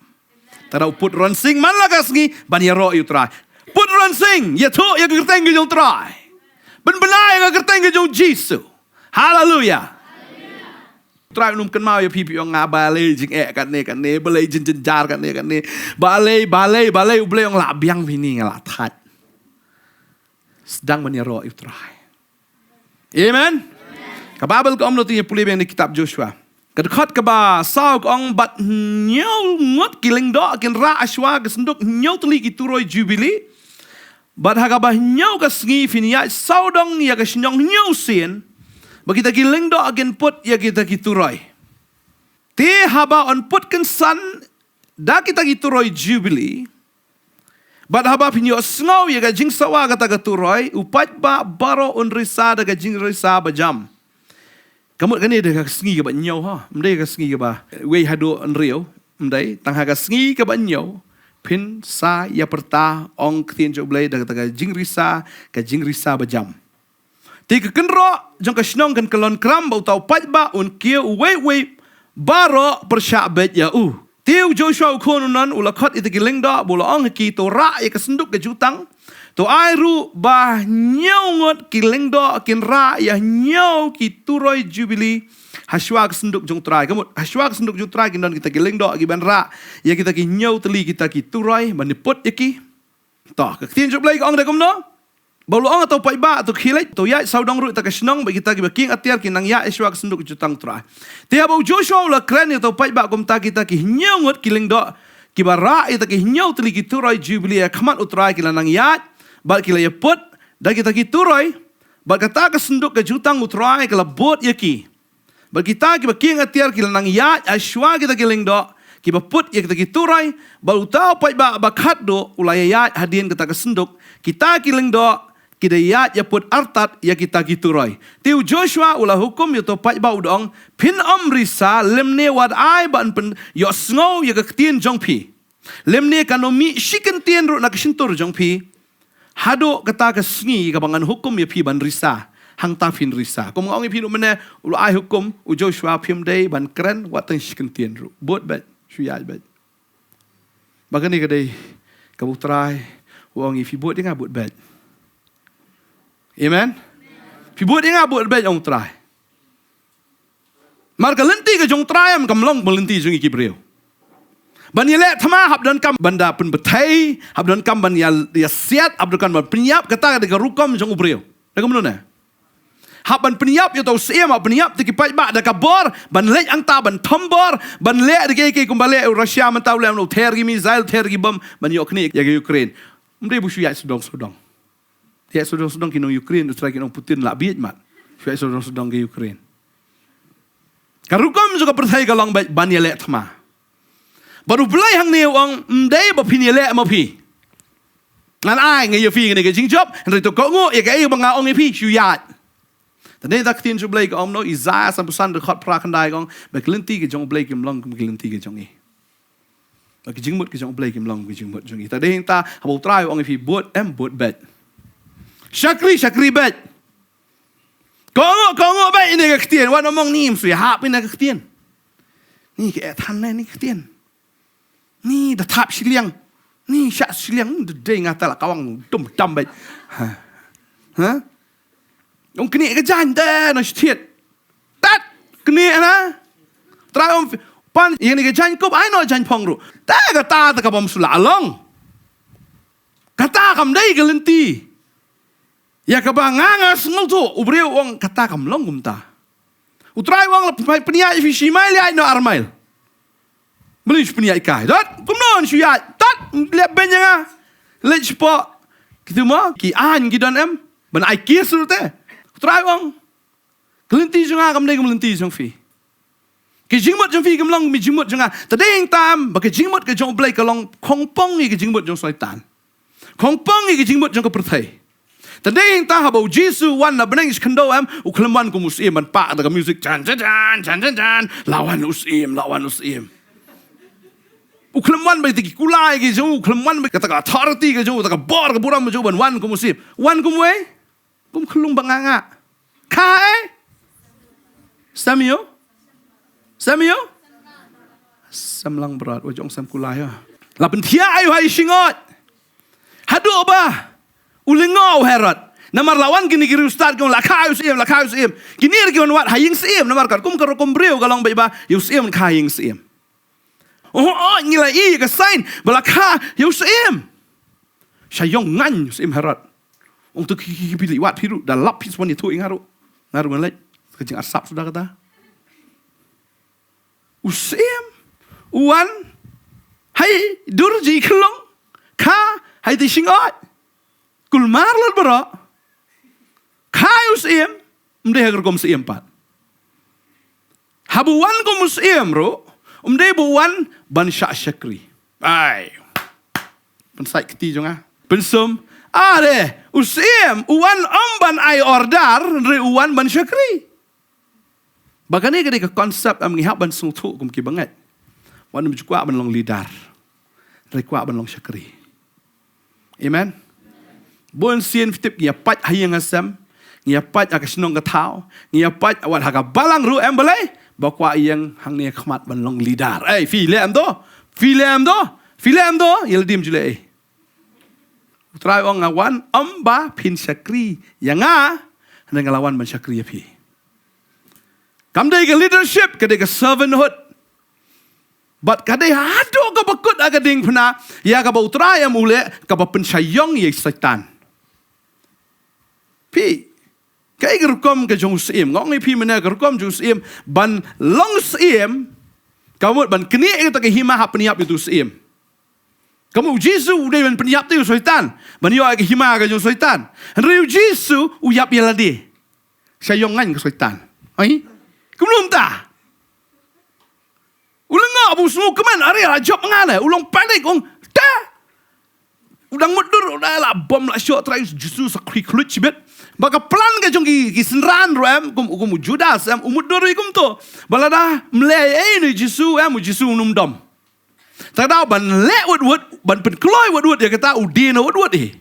Te lada u put ronsing man la ka sngi ban ïaroh ïa U Trai. Put ronsing, ïathuh ïa ka kyrteng ka jong U Trai. Pynbna ïa ka kyrteng ka jong U Jisu. Haleluia. U Trai un ym kynmaw ïa phi, phi ong nga balei jingeh kane kane, balei jingjynjar kane kane, balei, balei, balei. U Blei ong lah biang phi, ni nga lah thait. Sdang ban ïaroh ïa U Trai. Amen. Ka Baibl ka ong, nangta ngin pule biang na kitab Joshua. Ka dkhot kaba saw ka ong, bad hynñiew ngut ki lyngdoh kin rah shuwa ka synduk hynñiew tylli ki turoi Jubili. Bad ha kaba hynñiew ka sngi phin ïaid sawdong ïa ka shnong hynñiew sien. Bad kita ki lyngdoh kin put ïa kita ki turoi. Te haba yn put kynsan da kita ki turoi Jubili, bad haba phin ïohsngew ïa ka jingsawa kata ka turoi, u paidbah baroh un risa da ka jingrisa bajam. Kamut kane da ka sngi kaba hynñiew, ha. Ym dei ka sngi kaba wei haduh hynriew. Ym dei, tang ha ka sngi kaba hynñiew phin sa ïa pyrta, ong ktien jong U Blei, da kata ka jingrisa, ka jingrisa bajam. Te ka kynroh jong ka shnong kan kyllon kram, bad uta u paidbah un kiew uwei uwei, baroh pyrshah beit ïa u. Te u Joshua u khun u Nun u la khot ïa kita ki lyngdoh bad u la ong ha ki, to rah ïa ka synduk ka jutang. To ai ruh ba hynñiew ngut ki lyngdoh kin rah ïa hynñiew ki turoi Jubili ha shuwa ka synduk jong U Trai. Kamut, ha shuwa ka synduk jong U Trai kin don kita ki lyngdoh kiban rah ïa kita ki hynñiew tylli kita ki turoi ban put ïa ki. To, ka ktien jong U Blei ka ong da kumno? Bad u la ong ha uta u paidbah, to khie leit, to ïaid sawdong ruh ïa kata ka shnong, bad kita kiba kieng atiar kin nang ïaid shuwa ka synduk jutang U Trai. Te haba u Joshua u la kren ïa uta u paidbah kumta, kita ki hynñiew ngut ki lyngdoh kiba rah ïa kita ki hynñiew tylli ki turoi Jubili ha khmat U Trai ki la nang ïaid, bad ki la ïa put da kita ki turoi, bad kata ka synduk ka jutang U Trai ka la bud ïa ki. Bad kita kiba kieng atiar ki la nang ïaid ha shuwa kita ki lyngdoh kiba put ïa kita ki turoi, bad uta u paidbah ba khatduh u la ïaid hadien kata ka synduk, kita ki lyngdoh ki da ïaid ïa put artat ïa kita ki turoi. Te u Joshua u la hukum ïa uta u paidbah u da ong, phin ym risa, lymne wat ai ban pynïohsngew ïa ka ktien jong phi, lymne kan ym mih shi kyntien ruh na ka shyntur jong phi, haduh kata ka sngi kaba ngan hukum ïa phi ban risa, hangta phin risa. Kum nga ong ïa phi mynne, u la ai hukum u Joshua, phim dei ban kren wat tang shi kyntien ruh. Bud beit, shu ïaid beit. Bad kane ka dei kaba U Trai u ong ïa phi, bud ïa nga, bud beit. Amen. Phi bud ïa nga, bud beit, ong U Trai. Namar ka lynti ka jong U Trai em kam long ka lynti jong ngi ki briew. Ban ïaleh thma hap donkam ban da pynbthei, hap donkam ban ïa, ïasiat, hap donkam ban pynïap, kata ka dei ka rukom jong u briew. Da kumno ne? Hap ban pynïap ïa uta u syiem, hap pynïap ïa ki paidbah da ka bor, ban leit hangta ban thombor, ban leh da kiei kiei kumba leh u Russia mynta, u leh, u ther ki missile, u ther ki bom ban ïoh knieh ïa ka Ukraine. Ym dei ba u shu ïaid sawdong sawdong. Ïaid sawdong sawdong ki nong Ukraine, u Trai, ki nong Putin lah bieit mat. Shu ïaid sawdong sawdong ki Ukraine. Ka rukom jong ka pyrthei ka long beit ban ïaleh thma. Bad U Blei hangne u ong, ym dei ba phin ïaleh ma phi. Ngan ai nga ïa phi kane ka jingjop, hynrei to kohnguh ïa kaei ba nga ong ïa phi, shu ïaid. Te dei da ka ktien jong U Blei ka ong, no, Isaiah sanphew san dkhot phra khyndai ka ong, ba ki lynti ka jong U Blei kim long kum ki lynti ka jong ngi. Ba ki jingmut ki jong U Blei kim long ki jingmut jong ngi. Te dei hangta haba U Trai u ong ïa phi bud em bud beit. Shakri shakri beit. Kohnguh kohnguh beit ïa kane ka ktien. Wat nym ong ni, ym shu ïahap ïa kane ka ktien. Ni ka eh than ne kane ka ktien. Ni da thap shiliang. Ni shah shiliang, da dei nga te la kawang dum dam beit. Ha. Ha? Ong knieh ka jaiñ te na shthiat. Tat knieh na. Trai ong pan ïa kane ka jaiñkup, ai noh jaiñphong ruh. Te kata te kabym shu lah long. Kata kam dei ka lynti ïa kaba nga nga sngewthuh. U briew u ong kata kam long kumta. U Trai u ong la pynïaid ïa phi shi mail, ïaid noh ar mail. Balei shu pynïaid kai? Dot, kumno shu ïaid? Dot, leh beiñ ïa nga. Leit shapoh. Kitu mo, ki aiñ ki don em. Ban ai kiss ruh te. U Trai u ong. Ka lynti jong nga kam dei kum ka lynti jong phi. Ka jingmut jong phi kam long kum ka jingmut jong nga. Te dei hangta em ba ka jingmut ka jong U Blei ka long khongpong ïa ka jingmut jong Soitan. Khongpong ïa ka jingmut jong ka pyrthei. Te dei hangta haba U Jisu u wan na bneng shi khyndew em, u khlem wan kum u syiem ban pah da ka music jan jan jan jan jan jan, la wan u syiem, la wan u syiem. U khlem wan bad kita ki kulai ki jong u, u khlem wan bad kata ka authority ka jong u, kata ka bor ka burom ka jong u ban wan kum u syiem. Wan kum uei? Kum khyllung ba nga nga. Ka eh? Sem ïoh? Sem ïoh? Sem langbrot, wat jong sem kulai ïa. La pynthiah ïa u ha i shyngoid. Haduh ba u lyngngoh u Herod. Namar la wan kine ki riewstad ki ong la kha ïa u syiem, la kha ïa u syiem. Kine ruh ki wan wad ha ïing syiem, namar katkum ka rukom briew ka long beit ba ïa u syiem kha ha ïing syiem. Oh, oh, ngi la ïohi ïa ka sign ba la kha ïa u syiem. Sha ïong ngaiñ u syiem Herod. Ong to ki, ki, ki, phi leit wad phi ruh, da lap phi shu wan ïathuh ïa nga ruh. Nga ruh ngan leit. Ka jingarsap suda kata. U syiem u wan ha i dur jong i khyllung, kha ha i shyngoid. Kulmar lut baroh. Kha ïa u syiem, ym dei ha ka rukom syiem pat. Haba u wan kum u syiem ruh, ym dei ba u wan ban shah shakri. Ai. Pynsait kti jong nga. Pynsum. Are, u syiem u wan ym ban ai order, hynrei u wan ban shakri. Ba kane ka dei ka concept em ngi hap ban sngewthuh kum ki bangeit. Wat nym ju kwah ban long leader, hynrei kwah ban long shakri. Amen. Bun sien phi tip ngi ïa pait ha ïing ha sem, ngi ïa pait ha ka shnong ka thaw, ngi ïa pait wat ha ka balang ruh em, balei? Ba kwah ïeng hangne ha khmat ban long leader. Ei, phi leh em to? Phi leh em to? Phi leh em to? Ïa lade ym ju leh ei. U Trai u ong nga wan ym ba phin shakri ïa nga, hynrei nga la wan ban shakri ïa phi. Kam dei ka leadership, ka dei ka servanthood. Bad ka dei haduh kaba kut ha ka diengphna ïa kaba U Trai em u leh, kaba pynshai ïong ïa i Soitan. Phi, kaei ka rukom ka jong u syiem? Nga ong ïa phi mynne ka rukom jong u syiem, ban long syiem, ka mut ban knieh ïa kata ka hima hap pynïap ïa uto u syiem. Ka mut u Jisu u dei ban pynïap te ïa u Soitan, ban ïoh ïa ka hima ka jong u Soitan. Hynrei u Jisu u ïap ïa lade. Sha ïong ngaiñ ka Soitan. Ai? Kumno mynta? U lyngngoh ba u sngewkmen, are la jop nga ne. U long panic, ong, ta. U dang mutdur, u da la bom la shoh, Trai Jisu sa khri khluit shibit. Ba ka plan ka jong ki, ki synran ruh em, kum, kum u Judas em, u mutdur ïa kumto. Ba lada ym leh ei ei ne u Jisu em, u Jisu un ym dom. Te ka daw ban leh wut wut, ban pynkloi wut wut ïa kata, u die noh wut wut eh.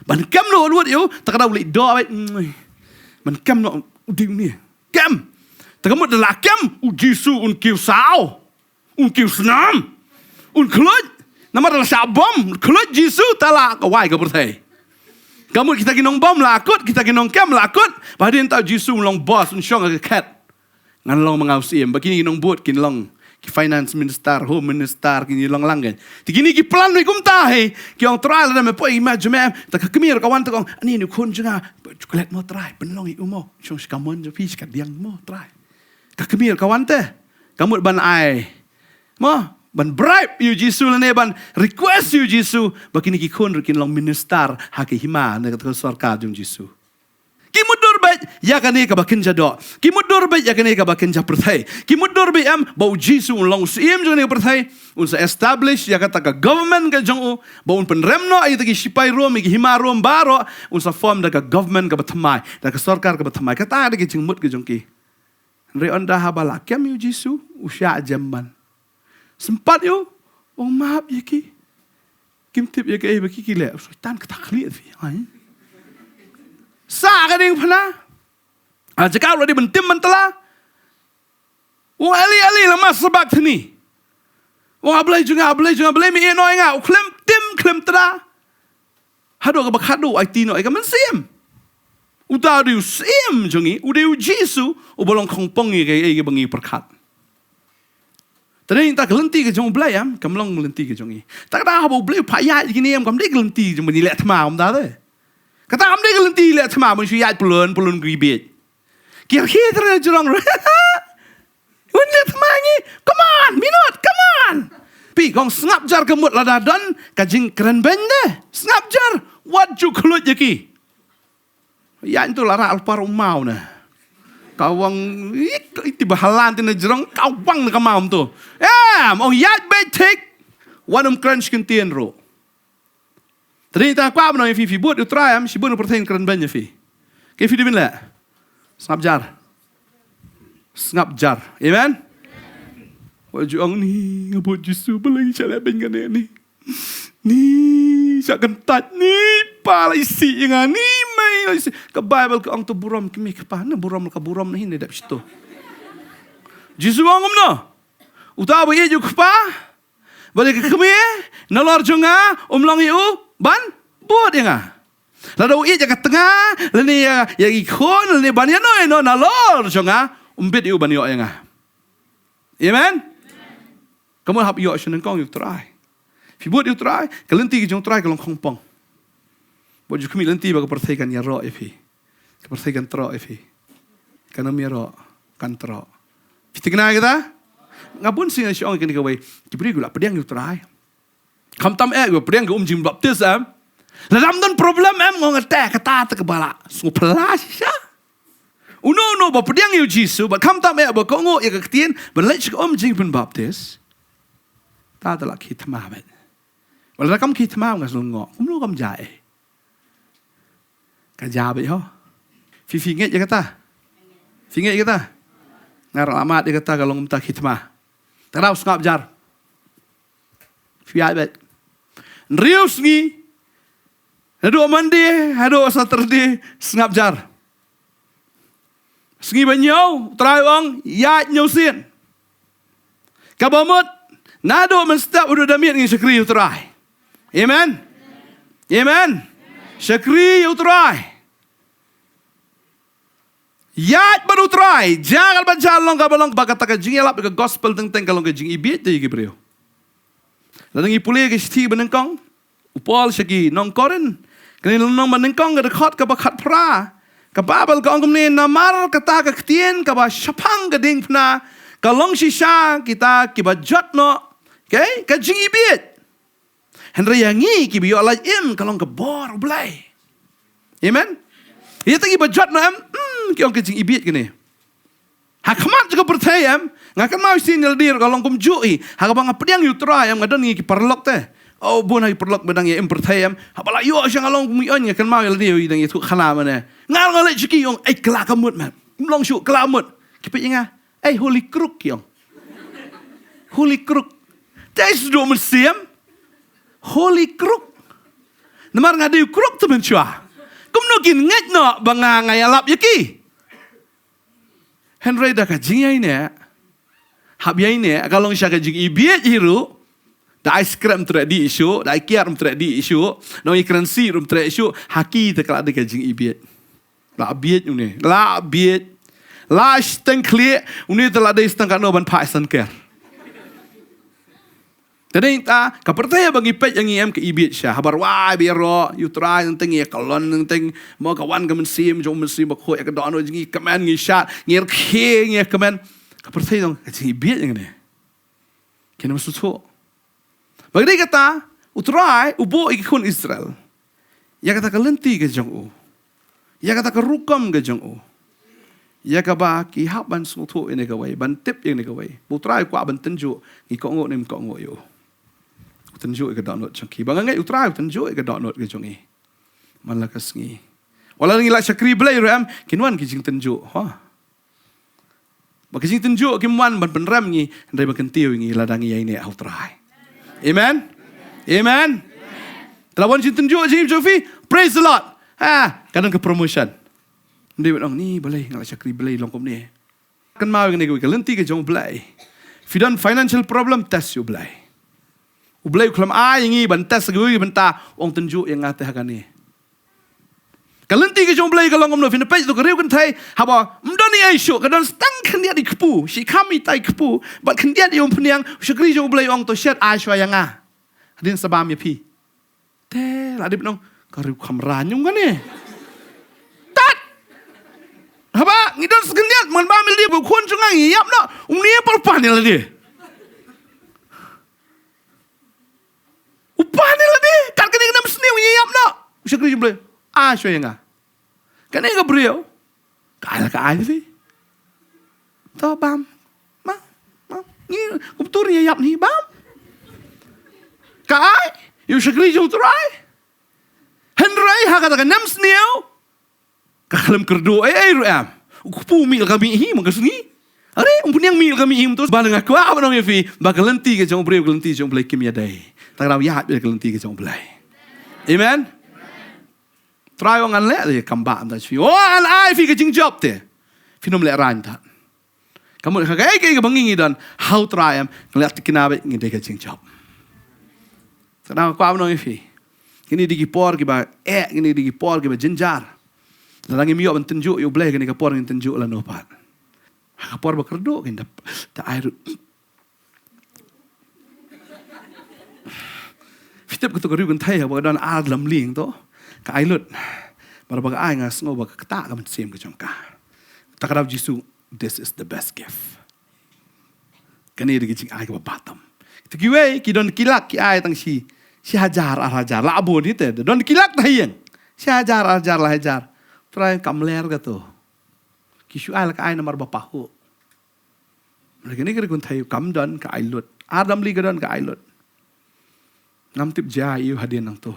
Ban kem noh wut wut ïa u, te ka daw u leit doh beit. Ban kem noh u die une. Kem. Te ka mut da la kem, u Jisu un kiew saw. Un kiew snam. Un khluit. Namar da la shah bom, khluit Jisu, te la ka wai ka pyrthei. Ka mut kita ki nongbom la kut, kita ki nongkem la kut. Ba hadien ta u Jisu un long boss, un shong ha ka khet. Ngan long ma nga u syiem, ba kine ki nongbud kin long ki finance minister, home minister, kin long lang kein. Te kine ki plan ïa kumta hi, ki ong Trai lada me poi ma jong me, te ka kmie ka wan te ka ong, ani une u khun jong nga, chocolate mo Trai, pynlong ïa u mo, shong shi kamon jong phi, shi kadiang mo Trai. Ka kmie ka wan te, ka mut ban ai mo, ban bribe ïa u Jisu lane ban request ïa u Jisu, ba kine ki khun ruh kin long minister ha ka hima ne kata ka sorkar jong u Jisu. Ki mutdur beit ïa kane kaba kynja doh. Ki mutdur beit ïa kane kaba kynja pyrthei. Ki mutdur beit em ba u Jisu un long u syiem jong kane ka pyrthei. Un sa establish ïa kata ka government ka jong u. Ba un pynrem noh ïa kita ki shipai Rom, ïa ki hima Rom baroh. Un sa form da ka government kaba thymmai, da ka sorkar kaba thymmai. Kata ka dei ka jingmut ka jong ki. Hynrei ynda haba la kem ïa u Jisu, u shah jem ban sympat ïa u, u ong map ïa ki. Kim tip ïa kaei ba ki ki leh, u Soitan kata khlieh phi. Ai. Sa ka diengphna. Ha jaka u la dei ban tim ban tla. U ong Eli, Eli, lama sabakthani. U ong A Blei jong nga, A Blei jong nga, balei me ïehnoh ïa nga, u khlem tim khlem tla. Haduh kaba khadduh u aiti noh ïa ka mynsiem. Uta u dei u syiem jong ngi, u dei u Jisu, uba long khongpong ïa kaei kaei kaba ngi pyrkhat. Te dei ta ka lynti ka jong U Blei em, kam long lynti ka jong ngi. Ta ka da haba U Blei u phah ïaid ïa kine em, kam dei ka lynti jong ban ïaleh thma kumta te. Kata kam dei ka lynti leh thma ban shu ïaid pyllun, pyllun ki bieit. Ki rkhie tyrne jrong ruh. Wan leh thma ngi. Come on, Minot, come on. Phi kong sngap jar ka mut lada don ka jingkren beiñ de. Sngap jar, wat ju khluit ïa ki. Ïa ntu la rah lypa u maw na. Ka wang, ik, iti ba halan ti na jrong, ka wang na ka maw tu. Em, ong ïaid beit thik. Wan ym kren shi kyntien ruh. Te dei ta kwah ban ong ïa phi, phi bud ïa U Trai em, shibun u pyrthei un kren beiñ ïa phi. Ke phi dei ban leh? Sngap jar. Sngap jar. Amen? Wat ju ong ni, nga bud Jisu, balei ngi shah leh beiñ kane ni. Ni, shah kyntait ni, pa la isih ïa nga ni, mei la isih. Ka Baibl ka ong to burom kmie kpa, na burom ka burom na hi ne dep shito. Jisu ong kumno? Uta ba ïeit ïa u kpa bad ïa ka kmie nalor jong nga, um long ïa u ban bud ïa nga. Lada u ïeit ïa ka tnga, lane ïa, ïa ki khun, lane ban ïano ïano nalor jong nga, um bit ïa u ban ïoh ïa nga. Amen? Ka mut hap ïoh sha nyngkong ïa U Trai. Phi bud ïa U Trai, ka lynti ka jong U Trai ka long khongpong. Bad ju khmih lynti ba ka pyrthei kan ïaroh ïa phi. Ka pyrthei kan troh ïa phi. Kan ym ïaroh, kan troh. Phi thikna ïa kata? Nga bun sien nga shu ong ïa kane kawei. Ki briew ki la pdiang ïa U Trai. Khamtam eh, ki pdiang ki um jingbaptis em. Lada ym don problem em, nga ong te kata te kaba la sngewphylla shisha. Uno uno ba pdiang ïa U Jisu, ba khamtam eh ba kohnguh ïa ka ktien, ban leit sha ka um jingpynbaptis. Ta te la khie thma beit. Ba lada kam khie thma nga sngewnguh. Kumno kam jia eh? Ka jia beit ho. Phi, phi ngeit ïa kata? Phi ngeit ïa kata? Nga la mad ïa kata ka long kumta khie thma. Te dei u sngap jar. Phi ïaid beit. Hynriew sngi. Naduh Monday haduh Saturday sngap jar. Sngi ba hynñiew, U Trai u ong, ïaid hynñiew sien. Kaba mut, naduh mynstep haduh da miet ngin shakri ïa U Trai. Amen. Amen. Shakri ïa U Trai. Ïaid bad U Trai, jia katba jia, long kaba long, ba kata ka jingïalap ïa ka gospel teng teng ka long ka jingibit ïa ki briew. Lada ngi pule ka shithi ba nyngkong u Paul sha ki nong Korinth, kane lynnong ba nyngkong ka dkhot kaba khatphra, ka Baibl ka ong kumne, namar kata ka ktien kaba shaphang ka diengphna ka long shisha kita kiba jot noh, okay, ka jingibit. Hynrei ïa ngi kiba ïoh lait im ka long ka bor U Blei. Amen. Ïa kita kiba jot noh em, hmm, ki ong ka jingibit kane. Ha khmat jong ka pyrthei em, nga kynmaw shisien ïa lade ruh ka long kumjuh hi. Ha kaba nga pdiang ïa U Trai em, nga don ngi ki paralok te. Oh, bun ha ki paralok ba dang ïa im pyrthei em. Haba la ïoh sha nga long kum ïoh, nga kynmaw ïa lade ïa dang ïathuh khana mane. Nga nga leit sha ki, ong, ei, kylla ka mut man. Ym long shuh, kylla mut. Ki peit ïa nga. Ei, holy crook, ki ong. Holy crook. Te sdang mynsiem. Holy crook. Namar nga dei u crook te mynshuwa. Kumno kin ngeit noh ba nga nga ïalap ïa ki. Hynrei da ka jingïaineh. Hap ïaineh, ka long sha ka jingibit hi ruh. Da ai skret ym treh dih shuh, da ai kiad ym treh dih shuh, da ai kren sih ruh ym treh shuh, ha ki te ka la dei ka jingibit. La bieit une, la bieit. La shiteng khlieh, une te la dei shiteng kano ban phah san ker. Te dei ta, ka pyrthei ba ngi peit ïa ngi em ka ibieit sha, haba rwai ba ïaroh, ïa U Trai nangteng ïa ka lon nangteng, mo ka wan ka mynsiem, jong mynsiem bakhuid, ïa ka dohnud jong ngi kmen ngi shad, ngi rkhie ngi kmen. Ka pyrthei dang, ka jingibieit ïa ngi ne. Kine ma sngewthuh. Ba dei kata, U Trai, u buh ïa ki khun Israel. Ïa kata ka lynti ka jong u. Ïa kata ka rukom ka jong u. Ïa kaba ki hap ban sngewthuh ïa kane kawei, ban tip ïa kane kawei. Ba U Trai u kwah ban tynjuh, ngi kohnguh ne ym kohnguh ïa u. U tynjuh ïa ka dohnud jong ki. Ba nga ngeit U Trai u tynjuh ïa ka dohnud ka jong ngi. Man la ka sngi. Wat la ngi la shakri Blei ruh em, kin wan ki jingtynjuh. Ha. Ba ki jingtynjuh kim wan ban pynrem ngi, hynrei ban kyntiew ïa ngi lada ngi ïaineh ha U Trai. Amen. Amen. Te la wan jingtynjuh jingim jong phi, praise the Lord. Ha, ka don ka promotion. Hynrei ban ong ni balei nga la shakri Blei long kumne. Kynmaw ïa kane kawei ka lynti ka jong U Blei. Phi don financial problem, test ïa U Blei. U Blei u khlem ai ïa ngi ban test ïa kawei bynta, ong tynjuh ïa nga te ha kane. Ka lynti ka jong U Blei ka long kumno, phin peit to ka riew kynthei, haba ym don ei ei shuh, ka don tang khyndiat i kpu, shi kham itai kpu, bad khyndiat i umphniang, u shakri jong U Blei u ong to shet ai shuwa ïa nga. Hadien sa bam ïa phi. Te la dep nong, ka riew kham ra nyung kane. Tat! Haba ngi don sa khyndiat, man bam ïa lade ba u khun jong nga ngi ïap noh, um ne par pan ïa lade. U pan ïa lade, kat kane ka nam sniew ngi ïap noh. U shakri jong U Blei, ai shuwa ïa nga. Kane ka briew, ka ai la ka ai phi. To bam. Ma, ma, ngi kumtur ïa ïap ni bam. Ka ai ïa u shakri jong U Trai. Hynrei ha kata ka nam sniew, ka khlem kyrduh ei ei ruh em. U kpu mih la ka mih hi man ka sngi. Are, umphniang mih la ka mih hi, mynta ba nga kwah ban ong ïa phi ba ka lynti ka jong u briew, ka lynti jong U Blei kim ïadei. Tang raw ïa ka lynti ka jong U Blei. Amen. Trai ong ngan leh, kam bah ym da phi. O, ngan ai phi ka jingjop te. Phin ym leh rang ta. Ka mut ha kaei kaei kaba ngi ngi don ha U Trai em, ngi leh tikna bad ngi dei ka jingjop. Tang kwah ban ong ïa phi. Kine dei ki por kiba eh, kine dei ki por kiba jynjar. Lada ngim ïoh ban tynjuh ïa U Blei, kine ka por ngin tynjuh lano pat. Ha ka por ba kyrduh kin da, da ai ruh. Phi tip kato ka riew kynthei haba ka don ar lamlieng to, ka ai lut. Mar ba ka ai, nga sngew ba ka ktah ka mynsiem ka jong ka. Ta ka daw Jisu, this is the best gift. Kane dei ka jingai kaba bha tam. Te kiwei ki don ki lak, ki ai tang shi, shi hajar, ar hajar, la bun hi te. Don ki lak ta ha ïing. Shi hajar, ar hajar, lai hajar. Trai kam ler kato. Ki shu ai la ka ai namar ba pahuh. Lada kane ka riew kynthei kam don, ka ai lut. Ar lamlieng ka don, ka ai lut. Ngam tip jia ïa u hadien nangto.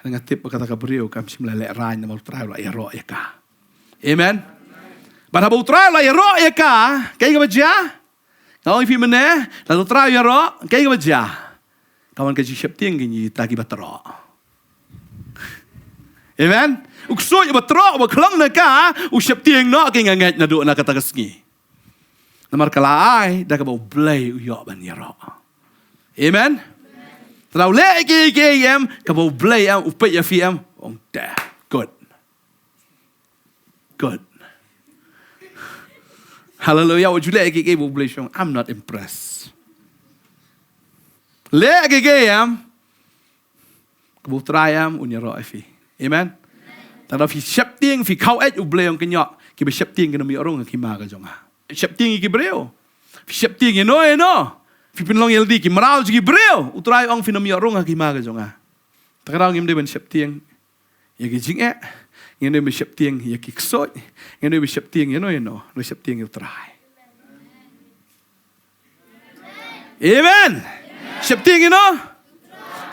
Nga tip ba kata ka briew kam shym la leh rang namar U Trai u la ïaroh ïa ka. Amen. Bad haba U Trai u la ïaroh ïa ka, kaei kaba jia? Nga ong ïa phi mynne, lada U Trai u ïaroh, kaei kaba jia? Ka wan ka jingsheptieng ïa kita kiba troh. Amen. U ksuid uba troh, uba khlong na ka, u sheptieng noh, ki, nga ngeit naduh na kata ka sngi. Namar ka la ai da kaba U Blei u ïoh ban ïaroh. Amen. Te lada u leh kiei kiei em, kaba U Blei em, u peit ïa phi em, ong te, good. Good. Haleluia. Wat ju leh kiei kiei ba U Blei shong, I'm not impressed. Leh kiei kiei em, kaba U Trai em un ïaroh ïa phi. Amen. Te lada phi sheptieng, phi khaw eit, U Blei ong, kynnoh, kiba sheptieng kin ym ïoh rung ha ka hima ka jong nga. Sheptieng ïa ki briew. Phi sheptieng ïano ïano, phi pynlong ïa lade ki mraw jong ki briew, U Trai ong phin ym ïoh rung ha ka hima ka jong nga. Te ka daw ngim dei ban sheptieng ïa ki jingeh, ngim dei ban sheptieng ïa ki ksuid, ngim dei ban sheptieng ïano ïano, ngi sheptieng ïa U Trai. Amen. Sheptieng ïano?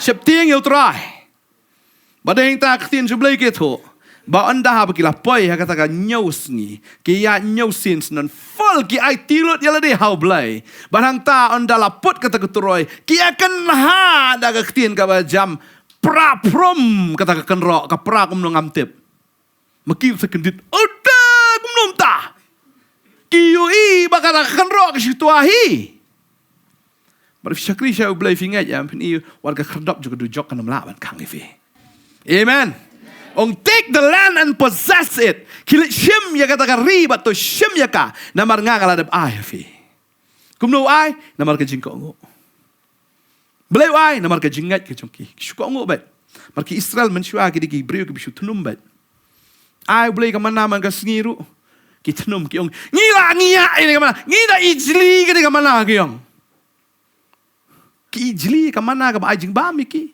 Sheptieng ïa U Trai. Bad hangta ka ktien jong U Blei ka ïathuh ba ynda haba ki la poi ha kata ka hynñiew sngi, ki ïaid hynñiew sien, syndon full, ki aiti lut ïa lade ha U Blei. Bad hangta ynda la put kata ka turoi, ki ïakynha da ka ktien kaba jam, pra phrum kata ka kynroh, ka pra kumno ngam tip. Ma ki sa kyndit, ota kumno mynta. Ki ïohi ba kata ka kynroh ka shu twa hi. Bad phi shakri sha U Blei, phi ngeit em, phin ïohi wat ka khyrdop jong ka dujok kan ym lah ban khang ïa phi. Amen. Ong, take the land and possess it. Khie leit shim ïa kata ka ri bad to shim ïa ka. Namar nga nga la dep ai ha phi. Kumno u ai? Namar ka jingkohnguh. Balei u ai? Namar ka jingngeit ka jong ki. Ki shu kohnguh beit. Namar ki Israel mynshuwa ki dei ki briew kiba shu thnum beit. Ai U Blei ka manna man ka sngi ruh, ki thnum, ki ong, ngi la ngiah ïa ka manna, ngi da ijli ïa ka manna, ki ong. Ki ijli ïa ka manna kaba ai jingbam ïa ki.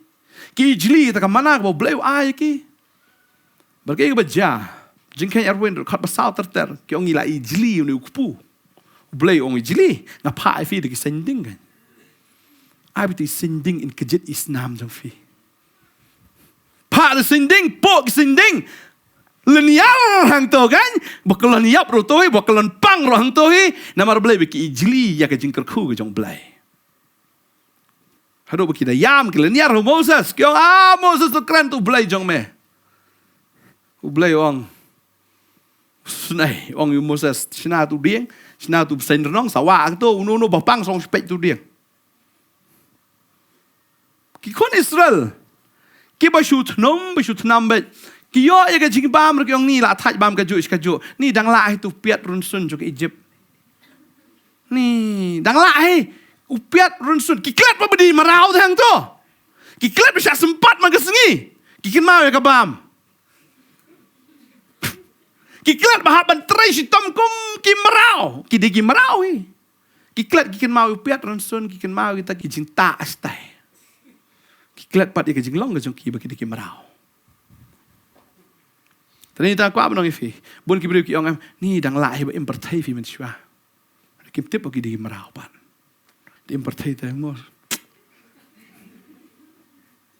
Ki ijli ïa ka manna kaba U Blei u ai ïa ki. Bad kaei kaba jia? Jingkheiñ Erwin ruh, khat ba saw ter ter, ki ong ngi la ijli ïa une u kpu. U Blei u ong ijli, nga phah ïa phi da ki saiñ ding kan. Ai beit i saiñ ding, in kjit i snam jong phi. Phah da saiñ ding, poh ki saiñ ding. Lyniar hangto kan, ba kyllon ïap ruh to hi, ba kyllon pang ruh hangto hi, namar balei? Ba ki ijli ïa ka jingkyrkhu ka jong U Blei. Haduh ba ki da ïam, ki lyniar ha u Moses, ki ong, ah Moses, to kren, to U Blei jong me. U Blei u ong, snei, u ong ïa u Moses, shna uto u dieng, shna uto u bseiñ rnong, sa wah kato, uno uno ba pang sa ong shu peit uto u dieng. Ki khun Israel kiba shu thnum, ba shu thnam beit, Ki ïoh ïa ka jingbam ruh ki ong ni la thait bam kajuh shi kajuh. Ni dang lah hi tu piat rynsun jong ka Egypt. Ni dang lah hi. U piat rynsun. Ki klet ba ba dei mraw te hangto. Ki klet ba shah sympat man ka sngi. Ki kynmaw ïa ka bam. Ki klet ba hap ban trei shitom kum ki mraw. Ki dei ki mraw hi. Ki klet ki kynmaw ïa u piat rynsun, ki kynmaw ïa kita ki jingtah shatai. Ki klet pat ïa ka jinglong ka jong ki ba ki dei ki mraw. Te ni ta kwah ban ong ïa phi. Bun ki briew ki ong em, ni dang lah hi ba im pyrthei phi mynshuwa. Kim tip ba ki dei ki mraw pat. Dei im pyrthei te ngor.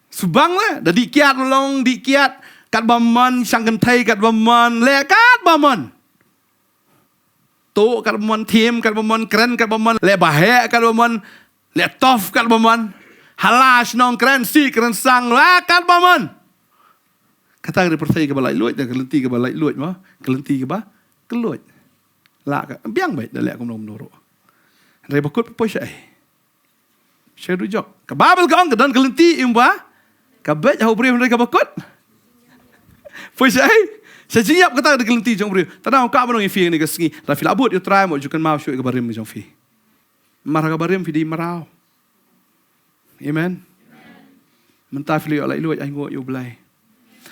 Subang le, da dih kiad long, dih kiad, kat ba mon, shang kynthei, kat ba mon, leh kat ba mon. Tuh kat ba mon, thiem kat ba mon, kren kat ba mon, leh ba heh kat ba mon, leh tough kat ba mon. Hala shnong kren sih kren sang, leh kat ba mon. Kata ka dei pyrthei kaba laitluid, da ka lynti kaba laitluid mo, ka lynti kaba kylluid. Lah ka, biang beit, da leh kumno kumno ruh. Hynrei ba kut poi shaei. Sha dujok. Ka Baibl ka ong ka don ka lynti im ba ka beit ha u briew hynrei kaba kut. Poi shaei? Sha jingïap kata ka dei ka lynti jong u briew. Te dang ka ban ong ïa phi kane ka sngi. Lada phi lah bud ïa u Trai mo ju kynmaw shuh ïa ka barim jong phi. Mar ha ka barim phi dei mraw. Amen. Mynta phi la ïoh laitluid, ainguh ïa u Blei.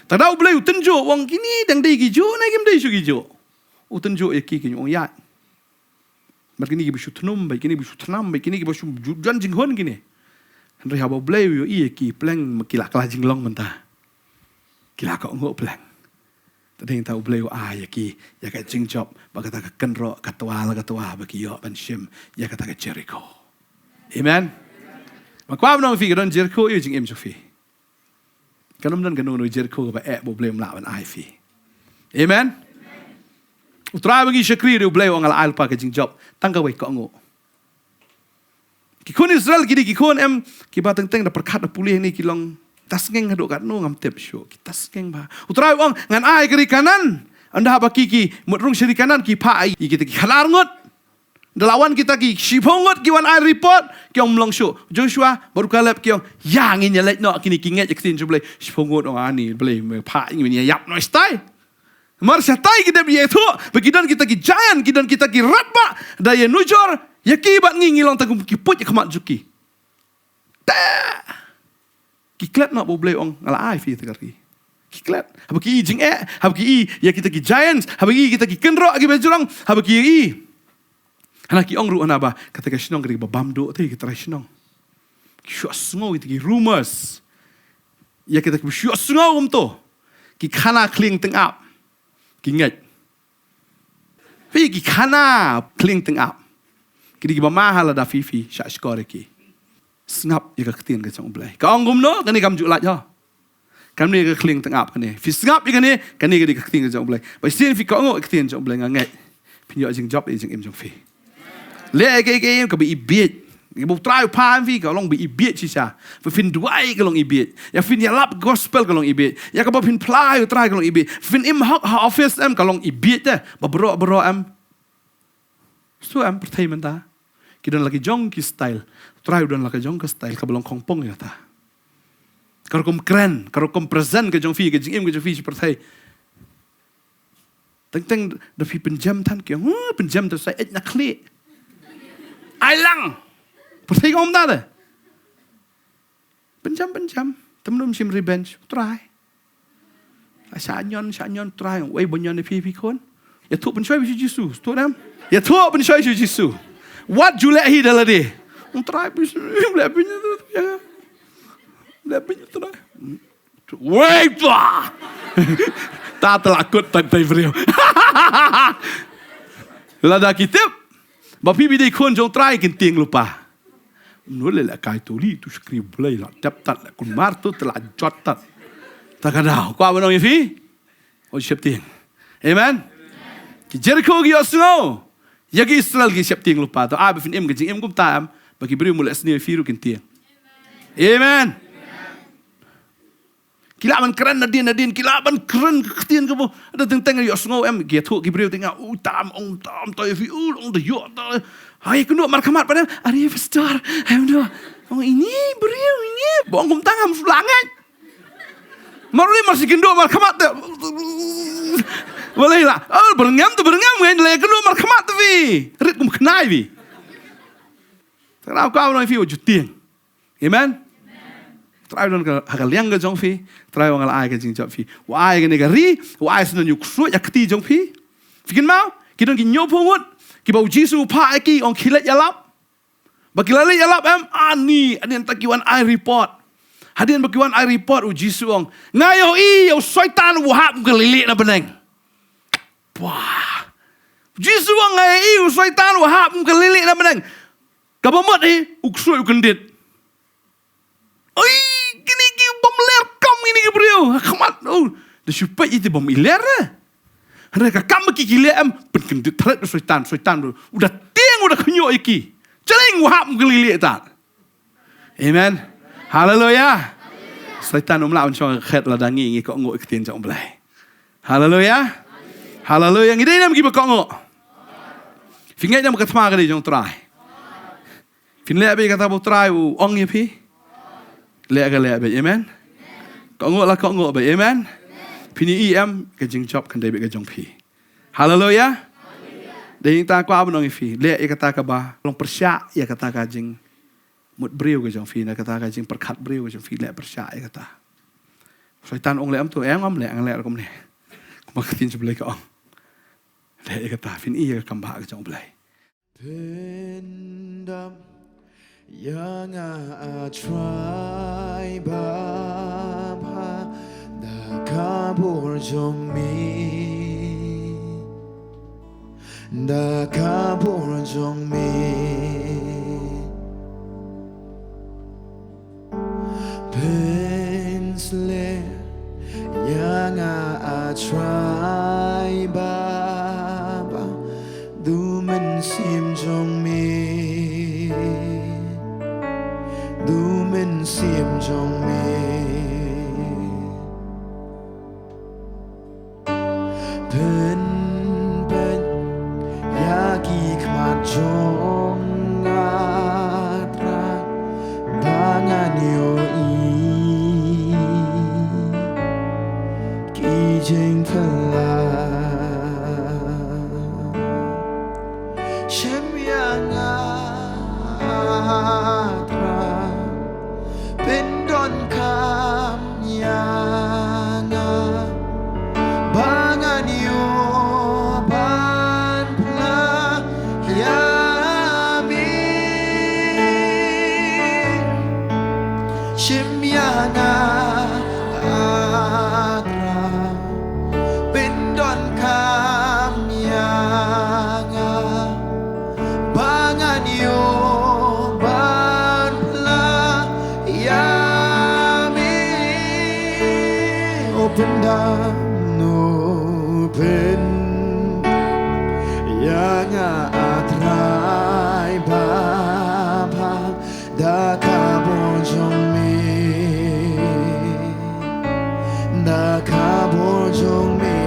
Te da u Blei u tynjuh u ong kine dang dei kijuh ne kim dei shuh kijuh. U tynjuh ïa ki, ki ong ïa. Bad kine kiba shu thnum, bad kine kiba shu thnam, bad kine kiba shu ju-, jan jinghun kine. Hynrei haba u Blei u ïohi ïa ki pleng, ki la kylla jinglong mynta. Ki la kohnguh pleng. Te dei ta u Blei u ai ïa ki, ïa ka jingjop, ba kata ka kynroh, ka twa la ka twa, ba ki ïoh ban shim, ïa kata ka Jeriko. Amen. Ma kwah ban ong phi ka don Jeriko ïa jingim jong phi. Kan ym don kano kano Jeriko kaba eh ba u Blei um lah ban ai phi. Amen. U Trai ba ngi shakri ïa u Blei u ong nga la ai lypa ka jingjop. Tang kawei, kohnguh. Ki khun Israel ki dei ki khun em, kiba teng teng da pyrkhat da pule ne ki long. Tang sngewbha haduh katno ngam tip shuh. Ki tang sngewbha. U Trai u ong ngan ai ka ri Kanaan. Ynda haba ki ki mut rung sha ri Kanaan ki phah ïa kita ki khana arngut. Da la wan kita ki shiphew ngut ki wan ai report, ki ong ym long shuh. Joshua bad u Kaleb ki ong, ïa ngin ïa leit noh, kine ki ngeit ïa ka ktien jong u Blei. Shiphew ngut ong ani Blei me phah ïa ngin ïa ïap noh shatai. Mar shatai ki dep ïathuh ba ki don kita ki giant, ki don kita ki radbah, da ïanujor ïa ki bad ngi, ngi long tang kum ki puit ïa khmat jong ki. Te ki klet noh ba u Blei u ong nga la ai phi ïa kata ka ri. Ki klet. Haba ki i jingeh, haba ki i ïa kita ki giants, haba ki i kita ki kynroh kiba jrong, haba ki i. Hana ki ong ruh hana ba kata ka shnong ka dei kaba bam duh te, ki trai shnong. Ki shu ïohsngew kita ki rumors. Ïa kita ki shu ïohsngew kumto. Ki khana khlieng tyngab. Ki ngeit. Phi, ki khana khlieng tyngab. Ki dei kiba ma ha lada phi phi shah shkor ïa ki. Sngap ïa ka ktien ka jong u Blei. Ka ong kumno, kane kam ju lait ho. Kane ka khlieng tyngab kane. Phi sngap ïa kane, kane ka dei ka ktien ka jong u Blei. Ba shisien phi kohnguh ïa ka ktien jong u Blei, nga ngeit phin ïoh jingjop ïa jingim jong phi. Leh ïa kaei kaei kaba i bieit. Ïa ba u Trai u phah ïa phi ka long ba i bieit shisha. Ba phin duwai ka long i bieit. Ïa phin ïalap gospel ka long i bieit. Ïa kaba phin phla ïa u Trai ka long i bieit. Phin im hok ha office em ka long i bieit te. Ba baroh baroh em. Shu em pyrthei mynta. Ki don la ki jong ki style. U Trai u don la ka jong ka style kaba long khongpong ïa kata. Ka rukom kren, ka rukom present ka jong phi, ka jingim ka jong phi sha pyrthei. Teng teng da phi pynjem than ki ong, "Huh, pynjem te sa eit na khlieh." Ai lang. Pyrthei ka ong da. Pynjem, pynjem. Te mano ym shim revenge. U Trai. Ai, sha ñion, sha ñion, Trai. Wei ba ñion ïa phi, phi khun. Ïathuh pynshoi sha u Jisu. Sngewthuh em? Ïathuh pynshoi sha u Jisu. Wat ju leh hi da lade. U Trai, pynshoi, leh pynshoi. Leh pynshoi, Trai. Wei pa. Ta te la kut tang tai briew. Lada ki tip ba phi ba dei khun jong u Trai kin tieng lypa. Mano leh leh kai tu li tu shakri Blei la tep tat leh kun mar tu te la jot tat. Ta ka daw. Kwah ban ong ïa phi. Oh, sheptieng. Amen. Ki Jeriko ki ïohsngew ïa ki Israel ki sheptieng lypa. To ai ba phin im ka jingim kumta em. Ba ki briew mut leh sniew ïa phi ruh kin tieng. Amen. Ki lah ban kren nadien nadien, ki lah ban kren ka ktien kaba da teng teng ïohsngew em, ki ïathuh ki briew te nga, u tam ong tam to ïa phi, u ong da ïoh to. Hai kynduh markhmat pat em, are pastor, em do. Ong ini briew ini, ba ong kumta ngam shu lah ngeit. Mar ri mar shi kynduh mar khmat te. Balei la. Oh, byrngem te byrngem ngan leh kynduh mar khmat te phi. Rit kum khnai phi. Trai u kwah ban ong ïa phi u ju tieng. Amen. Trai u don ha ka liang ka jong phi. Trai u nga la ai ka jingjop phi. U ai kane ka ri, u ai shen ïa u ksuid ïa kti jong phi. Phi kynmaw, ki don ki hynñiewphew ngut kiba u Jisu u phah ïa ki, ong ki leit ïalap. Ba ki la leit ïalap em, ani, ani, hangta ki wan ai report. Hadien ba ki wan ai report, u Jisu u ong, nga ïohi ïa u Soitan u hap kum ka lieh na bneng. Wah. U Jisu u ong, nga ïohi ïa u Soitan u hap kum ka lieh na bneng. Kaba mut hi, u ksuid u kyndit. Oi, kine ki bym ler kam kine ki briew. Ha khmat, oh, da shu peit ïa ki bym i ler eh. Hynrei ka kam ba ki ki leh em, pynkyndit thret u Soitan, Soitan u da tieng, u da khynñiuh ïa ki. Chering u hap kum ka lieh ta. Amen. Haleluya. Soitan um lah ban shong ha ka khet lada ngi ngi kohnguh ïa ka ktien jong U Blei. Haleluya. Haleluya. Ngi dei ne em kiba kohnguh? Phi ngeit ne em ka thma ka dei jong U Trai? Phin leh beit kata ba U Trai u ong ïa phi? Leh ka leh beit, amen. Kohnguh la kohnguh beit, amen. Phin ïohi em, ka jingjop kan dei beit ka jong phi. Haleluya. Dei hangta kwah ban ong ïa phi, leh ïa kata kaba long pyrshah ïa kata ka jingmut briew ka jong phi, na kata ka jingpyrkhat briew ka jong phi, leh pyrshah ïa kata. Soitan ong leh em to, eng ym leh, nga leh ruh kumne. Kumba ka ktien jong U Blei ka ong. Leh ïa kata, phin i ïa ka kam ba ha ka jong U Blei. Pyndam ïa nga, A Trai Baba, da ka bor jong me, da ka bor jong me. Pynsleh ïa nga, A Trai Baba, da u mynsiem jong me, da u mynsiem jong me. Pynpeit ïa ki khmat jong nga, Trai, ba ngan ïohi ki jingphylla. Shim ïa nga, Trai, pyndonkam ïa nga, ba ngan ïoh ban phla ïa me. Shim ïa nga, A Trai, pyndonkam ïa nga, ba ngan ïoh ban phla ïa me. O pyndam, o pyndam ïa nga, A Trai Baba, da ka bor jong me, da ka bor jong me.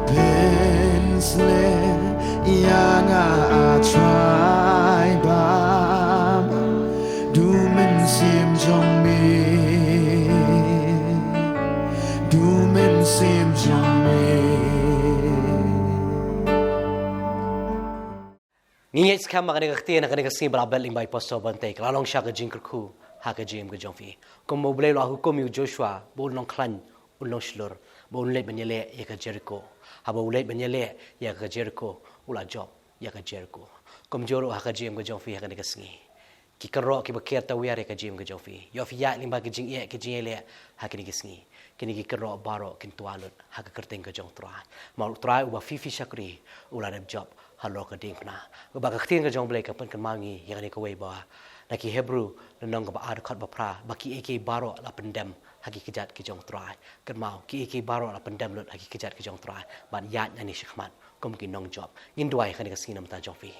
Pynsleh ïa nga, A Trai Baba, da u mynsiem jong me, da u mynsiem jong me. Ngi ngeit skhem ba kane ka ktien ha kane ka sngi ba la bet lyngba i Pastor Bantei ka la long sha ka jingkyrkhu ha ka jingim ka jong phi. Kumba U Blei u la hukum ïa u Joshua ba un long khlaiñ, un long shlur, ba un leit ban ïaleh ïa ka Jeriko. Haba u leit ban ïaleh ïa ka Jeriko, u la jop ïa ka Jeriko. Kumjuh ruh ha ka jingim ka jong phi ha kane ka sngi. Ki kynroh kiba ker tawiar ïa ka jingim ka jong phi. Ïoh phi ïaid lyngba ki jingeh ki jingïaleh ha kine ki sngi. Kine ki kynroh baroh kin twa lut ha ka kyrteng ka jong U Trai. Namar U Trai uba phi phi shakri u la dep jop halor ka diengphna. Ba ka ktien ka jong U Blei ka pynkynmaw ïa ngi ïa kane kawei ba na ki Hebru lynnong kaba ar dkhot ba phra ba kiei kiei baroh la pyndem ha ki kjat ki jong u Trai. Kynmaw, kiei kiei baroh la pyndem lut ha ki kjat ki jong u Trai. Bad ïaid nangne shakhmat kum ki nongjop. Ngin duwai ha kane ka sngi namar jong phi.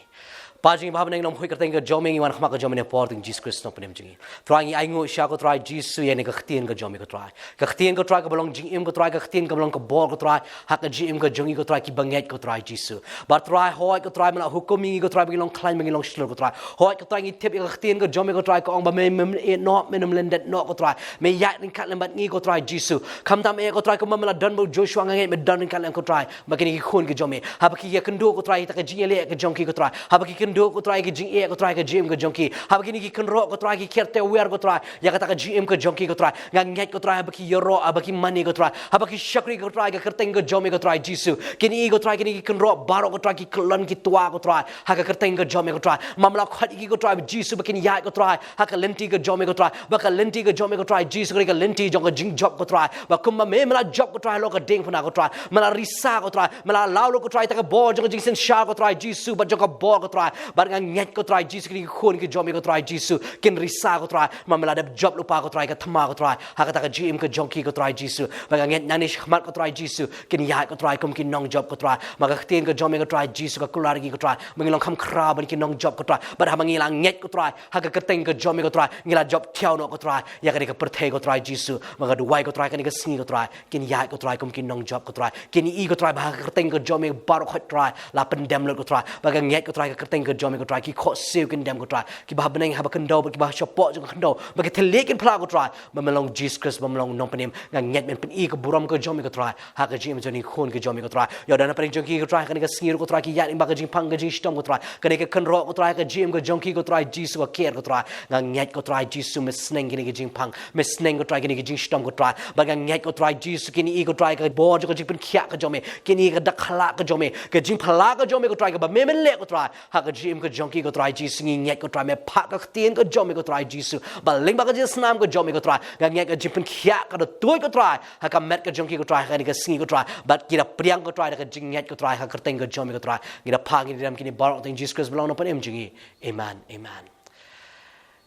Kpa jong ngi ba ha bneng, long ha ka kyrteng ka jong me ngi wan ha khmat ka jong me ha ka por jong u Jisu Khrist u nongpynim jong ngi. Trai, ngi ainguh sha ko Trai Jisu ïa kane ka ktien ka jong me ko Trai. Ka ktien ko Trai kaba long jingim ko Trai, ka ktien kaba long ka bor ko Trai. Ha ka jingim ka jong ngi ko Trai, kiba ngeit ko Trai Jisu. Bad Trai, hooid ko Trai, me la hukum ïa ngi ko Trai ba ngin long khlaiñ, ba ngin long shlur ko Trai. Hooid ko Trai, ngi tip ïa ka ktien ka jong me ko Trai ka ong ba mem, mem ïehnoh, mem lyndet noh ko Trai. Me ïaid ryngkat lem bad ngi ko Trai Jisu. Khamtam eh ko Trai, kumba me la don bad u Joshua, nga ngeit me don ryngkat lem ko Trai bad kine ki khun ki jong me. Haba ki ïakynduh ko Trai ïa ka jingïaleh ka jong ki ko Trai. Haba ki kynduh ko Trai ïa ka jingeh ko Trai, ka jingim ka jong ki. Haba kine ki kynroh ko Trai, ki kyrteng wer ko Trai ïa kata ka jingim ka jong ki ko Trai. Nga ngeit ko Trai, haba ki ïaroh, haba ki mane ko Trai, haba ki shakri ko Trai ha ka kyrteng ka jong me ko Trai Jisu. Kin i ko Trai, kine ki kynroh baroh ko Trai, ki kyllon ki twa ko Trai ha ka kyrteng ka jong me ko Trai. Me la khot ïa ki ko Trai Jisu ba kin ïaid ko Trai ha ka lynti ka jong me ko Trai. Ba ka lynti ka jong me ko Trai Jisu, ka lynti jong ka jingjop ko Trai. Ba kumba me, me la jop ko Trai halor ka diengphna ko Trai. Me la risa ko Trai. Me la law lut ko Trai ïa ka bor jong ka jingsynshar ko Trai Jisu, bad jong ka bor ko Trai. Bad nga ngeit ko Trai Jisu, kine ki khun ki jong me ko Trai Jisu, kin risa ko Trai. Me, me la dep jop lypa ko Trai ka thma ko Trai ha kata ka jingim ka jong ki ko Trai Jisu. Bad nga ngeit nangne shakhmat ko Trai Jisu, kin ïaid ko Trai kum ki nongjop ko Trai. Me, ka ktien ka jong me ko Trai Jisu ka kular ïa ngi ko Trai ba ngin long kham khraw ban ki nongjop ko Trai. Bad haba ngi la ngeit ko Trai ha ka kyrteng ka jong me ko Trai, ngi la jop thiaw noh ko Trai ïa kane ka pyrthei ko Trai Jisu. Me, nga duwai ko Trai kane ka sngi ko Trai, kin ïaid ko Trai kum ki nongjop ko Trai. Kin i ko Trai ba ha ka kyrteng ka jong me baroh khoit Trai la pyndem lut ko Trai. Ba nga ngeit ko Trai ka kyrteng ka jong me ko Trai, ki khohsiew kin dem ko Trai. Kiba ha bneng, haba khyndew, bad kiba shapoh jong ka khyndew, ba ki thylliej kin phla ko Trai ba me long Jisu Khrist, ba me long u nongpynim. Nga ngeit men pyni ka burom ka jong me ko Trai ha ka jingim jong ki khun ki jong me ko Trai. Ïa don hapdeng jong ki ko Trai ha kane ka sngi ruh ko Trai, ki ïaid lyngba ka jingphang ka jingshitom ko Trai. Kane ka kynroh ko Trai ha ka jingim ka jong ki ko Trai Jisu ka ker ko Trai. Nga ngeit ko Trai Jisu me sneng kine ki jingphang, me sneng ko Trai kine ki jingshitom ko Trai. Bad nga ngeit ko Trai Jisu, kin i ko Trai ka bor jong ka jingpynkhiah ka jong me, kin i ka dak khlak ka jong me, ka jingphylla ka jong me ko Trai kaba me, men leh ko Trai ha ka jingim ka jong ki ko Trai Jisu. Ngi ngeit ko Trai me phah ka ktien ka jong me ko Trai Jisu ba lyngba ka jingsnam ka jong me ko Trai, nga ngeit ka jingpynkhiah ka da tuid ko Trai ha ka met ka jong ki ko Trai ha kane ka sngi ko Trai. Bad ki da pdiang ko Trai da ka jingngeit ko Trai ha ka kyrteng ka jong me ko Trai. Ngi da phah, ngi da dem kine baroh ha kyrteng Jisu Khrist ba long u nongpynim jong ngi. Amen. Amen.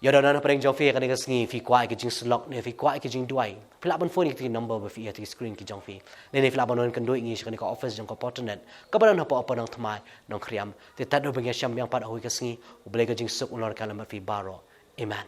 Ïa don hapdeng jong phi ha kane ka sngi, phi kwah ïa ka jingsyllok ne phi kwah ïa ka jingduwai, phi lah ban phone ïa kata ka number ba phi ïoh ha ka screen ka jong phi. Ne, ne phi lah ban wan kynduh ïa ngi sha kane ka office jong ka Porternet kaba don hapoh Upper Nongthymmai, Nongkhriem. Te tad haduh ba ngin ïashem biang pat ha kawei ka sngi, U Blei ka jingsuk un long ryngkat lem bad phi baroh. Amen.